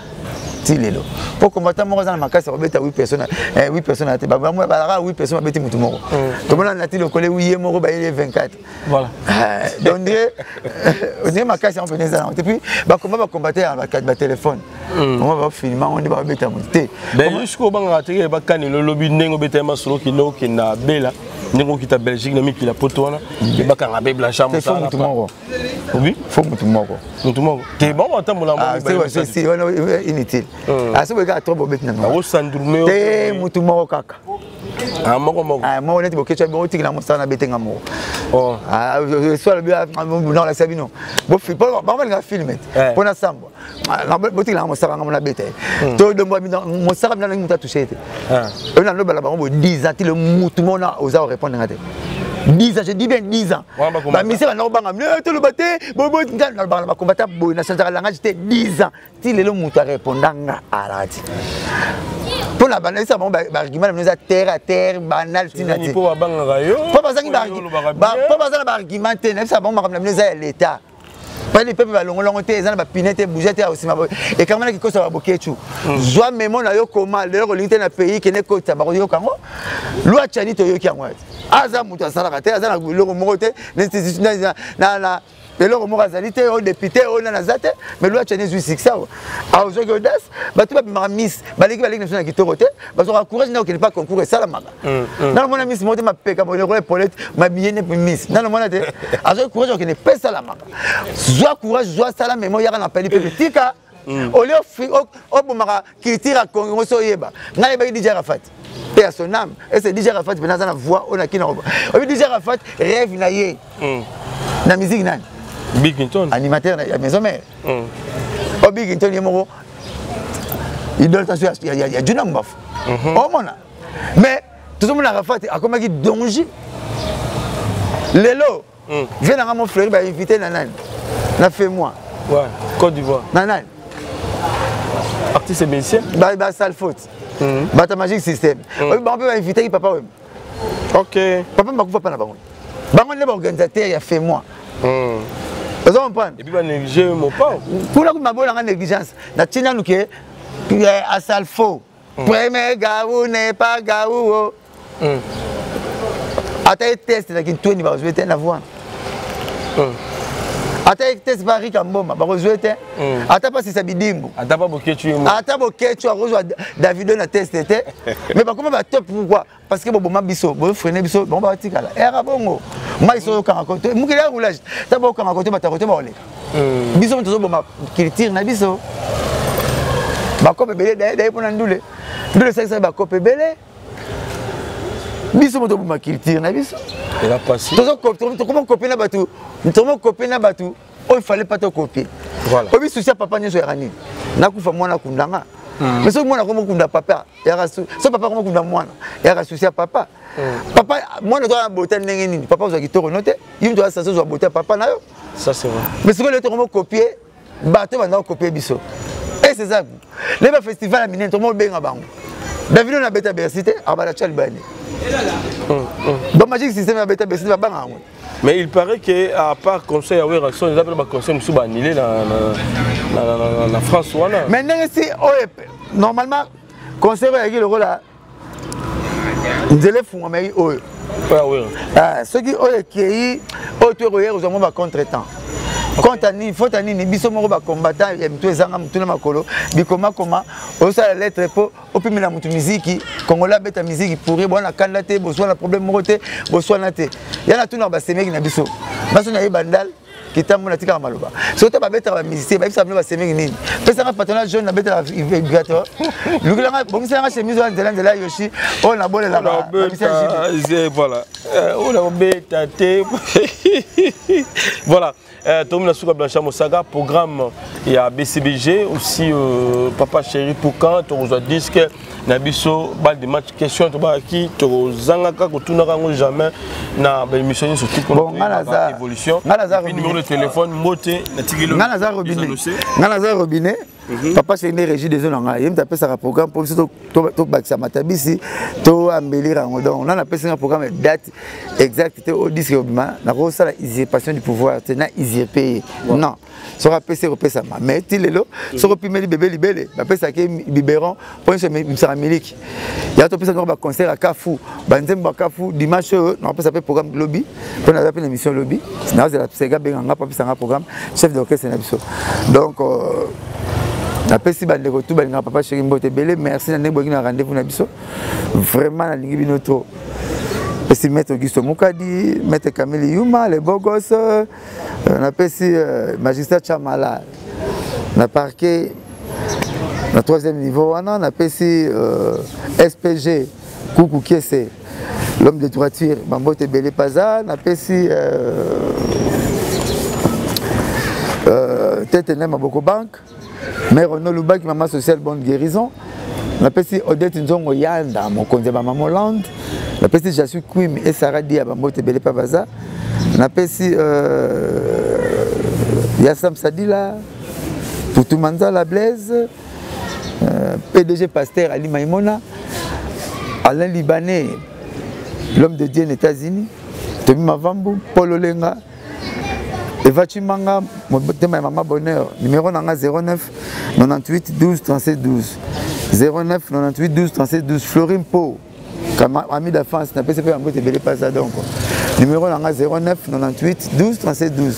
ti lelo, mpo combattant moko aza na makasi ya kobeta 8 personnes, 8 personnes te, balaka 8 personnes, babeti mutu moko. Tomona nati lokole ye moko, bayeli 24. Voilà. Donc ondire makasi yango mpena eza nango te. Puis bakoma bakombate ya batelefone, bango bafilma yango nde babeta motu te. Jusqu'au obangaka teke bakani lobi ndenge obeta ye masolo, okende okenda bela ndenge okita Belgique na mikili ya poto wana, bakanga be Blanchard. Mosala mutu moko. Oui. Fo mutu moko. Mutu moko te, bango batambola. Wana inutile, aso boye kaka trop bobeti na osandrume. Te, mutu moko kaka. Ah, moko moko. Ah, moko neti bokecwa bongo, otikela mosala na betenga moko. So alobi nalakisa bino, bango balinga film te mpo na sambwa, botikelanga mosaka nga mona beta ye to dombo mosaka bino, nalingi moto atouche te. Oyo nalobala bango boye 10 ans, ti le mutu mona oza korépondre nga te. 10 ans, je dis bien 10 ans. Bamisie banda kobanga, toloba te, nalobaka na bakombata boye, nachangeaka langage te. 10 ans ti lelo, moto areponda nga alaka ti mpo na banda esa bango baargument na bino eza terre à terre, banal, ntina te. Mpo babangaka yo. Mpo baza na baargument te. Nayebisa bango, makambo na bino eza ya l'état, pali pepe balongolongo te, eza na bapine te, bouge te, ya kosima ekangamanaki kosa babokecu. Zwa memo na yo, koma lelo kolingi te na pays, kende kota, bakoyoka yango. Loi Tshiani, toyoki yango te. Aza moto asalaka te, aza na eloko moko te, na eloko moko azali te, oyo député oyo nani aza te. Mais loi Tshiani ezwi succès awa, azwaki audace. Bato babimaka miss, baleki baleki na biso na kitoko te, bazwaka courage nde okende pa concours esalamaka. Nano mona miss moko te mapeka lokola epolete mabiye ne miss, nano mona te azwaki courage okende mpe esalamaka. Zwa courage, zwa sala memo, yaka na peli pepe, tika olie obomaka culture ya Congo. So oyeba ngai nayebaki DJ Arafat mpe ya son âme ese DJ Arafat mpena aza na voix oyo nakina. Oyebi DJ Arafat, rêve na ye na musique nani? Bill Clinton. Animateur ya Maison Mère. O Bill Clinton ye moko idole taso ya Juna Mbafu omona. Mais tozomona Arafat akomaki danger lelo. Vie nanga mo Fleury bainvité na nani na fait moi. Ouais, Côte d'Ivoire. Na nani? Artiste et musicien. Basale faute, bato Magic System oyo, bango mpe bainvitaki papa oyo. Papa bakufa mpa na bango, bango nde baorganisateur ya fait moi. Oza comprendre? Et puis banéglige mopao. Kuna kuna mabolanga négligence natie nanu ke Asalfo, premier gaou n'est pas gaou. Ata ye test na kintweni, bakozwi te na voix. Ata ye test pa Rika Mboma, bakozwi te. Ata pasisa bidimbu. Ata pa Bokecu. Ata Bokecu akozwa Davido na test te. Mais bakoma batop, pourquoi? Parce que boboma biso, bofrene biso, bango batikala era bongo. Mai so oyokanga kote mokili ya roulage, ta bokanga kote, bato ya kote baoleka biso. Mo tozoboma culture na biso, bakope ebele daye daye mpona ndule ndule esalisaki bakope ebele. Biso mo toboma culture na biso, tokoma kopie na bato, tokoma kopie na bato oyo fallait pas tokopie. Oyebi susi ya papa nyonso yaka nini? Nakufa, mwana akundanga. Mais soki mwana akoma kunda papa, yaka so papa akoma kunda mwana, yaka susi ya papa. Papa mwana ozo bota ndenge nini? Papa ozwa kitoko no te, ye moto aza ozwa bota papa na yo. Ça, c'est vrai. Mais sikoyo lelo tokoma kopie bato, banda kopie biso. E c'est ça, le bafestival ya minene tokoma obenga bango. Davido na beta Bercy te, abala tia libani. Donc Magic System ya beta Bercy te, babanga yango. Mais il paraît que à part conseil ya Werrason, eza mpe baconseil mosusu baannulé na France wana. Mais ndenge si oyo, normalement conseil oyo ayaki lokola nzela efungwamaki oyo, soki oyo ekei oyo to ekoya kozwa mwa bacontretemps contre nini, faute ya nini? Biso moko bacombattant ya mitu ezanga motu na makolo, bikomakoma. Osala lettre mpo opimela motu miziki congolais abeta miziki pourri, bwana kanda te, boswana problème moko te, boswana te. Ya na tunaka basemeki na biso, baso na ye Bandal. Kitambo natikaka maloba. Soki to babetaka bamusicien, bayebisaka bino basemeki nini. Pesanga patronat jaune, nabetaka vibrateur. Lukelanga, bongiselanga chemise wana nzela nzela ya Yoshi oyo nabolelaka. Voilà. Oyo nakobeta te. Voilà. Tomi na suka, Blanchard Mosaka, programme ya BCBG aussi, Papa Chéri Poukan, tokozwa disque na biso balle de match. Question tobakaki, tokozangaka kotunaka yango jamais na baémission nyonso, tout évolution. Numéro de téléphone, mbote natikeli. Nga naza robinet, nga naza robinet. Papa Chéri nde régie des eaux na ngai, ye moto apesaka programme mpo biso tobakisa matabisi, toambelire yango. Donc nga napesi nga programme, date exacte te o disque obima. Nakosala usurpation du pouvoir te, na usurpe ye, non. Soki apesi, ekopesama. Mais ti lelo, soki opimeli bebe libele, bapesaki biberon mpo nyonso emisaka miliki ya. Topesa noko baconcert ya Kafu, banzembo ya Kafu. Dimanche oyo nakopesa mpe programme lobi, mpo naza mpe na émission lobi. Nazela sega benganga mpo apesanga programme, chef d'orchestre na biso. Donc napesi bandeko tu balingaka Papa Chéri mbote ebele. Merci na ndenge boyaki na rendez-vous na biso. Vraiment nalingi bino trop. Pesi maître Auguste Mukadi, maître Camille Yuma le bogos, napesi magistrat Chamala na parquet na troisième niveau wana, napesi SPG Kuku Kiese, l'homme de droiture, bambote ebele paza. Napesi tete na Maboko Bank, mère Ono Lubaki, mama sociale, bonne guérison. Napesi Odette Nzongo Yanda, mokonzi ya bamama Hollande. Napesi Jasu Quim e Sara Dia, bambote ebele pa baza. Napesi Yasam Sadila, Putu Manzala Blaise, PDG Pasteur Ali Maimona, Alain Libanais, l'homme de Dieu aux États-Unis, Tomi Mavambu, Paul Olenga, Eva Chimanga, motema ya mama bonheur. Numéro nanga 09 98 12 37 12, 09 98 12 37 12. Florim Po, ami d'enfance, napesi mpe yango ebele pasa. Donc numéro nanga 09 98 12 37 12.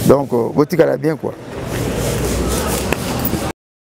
Donc botikala bien quoi.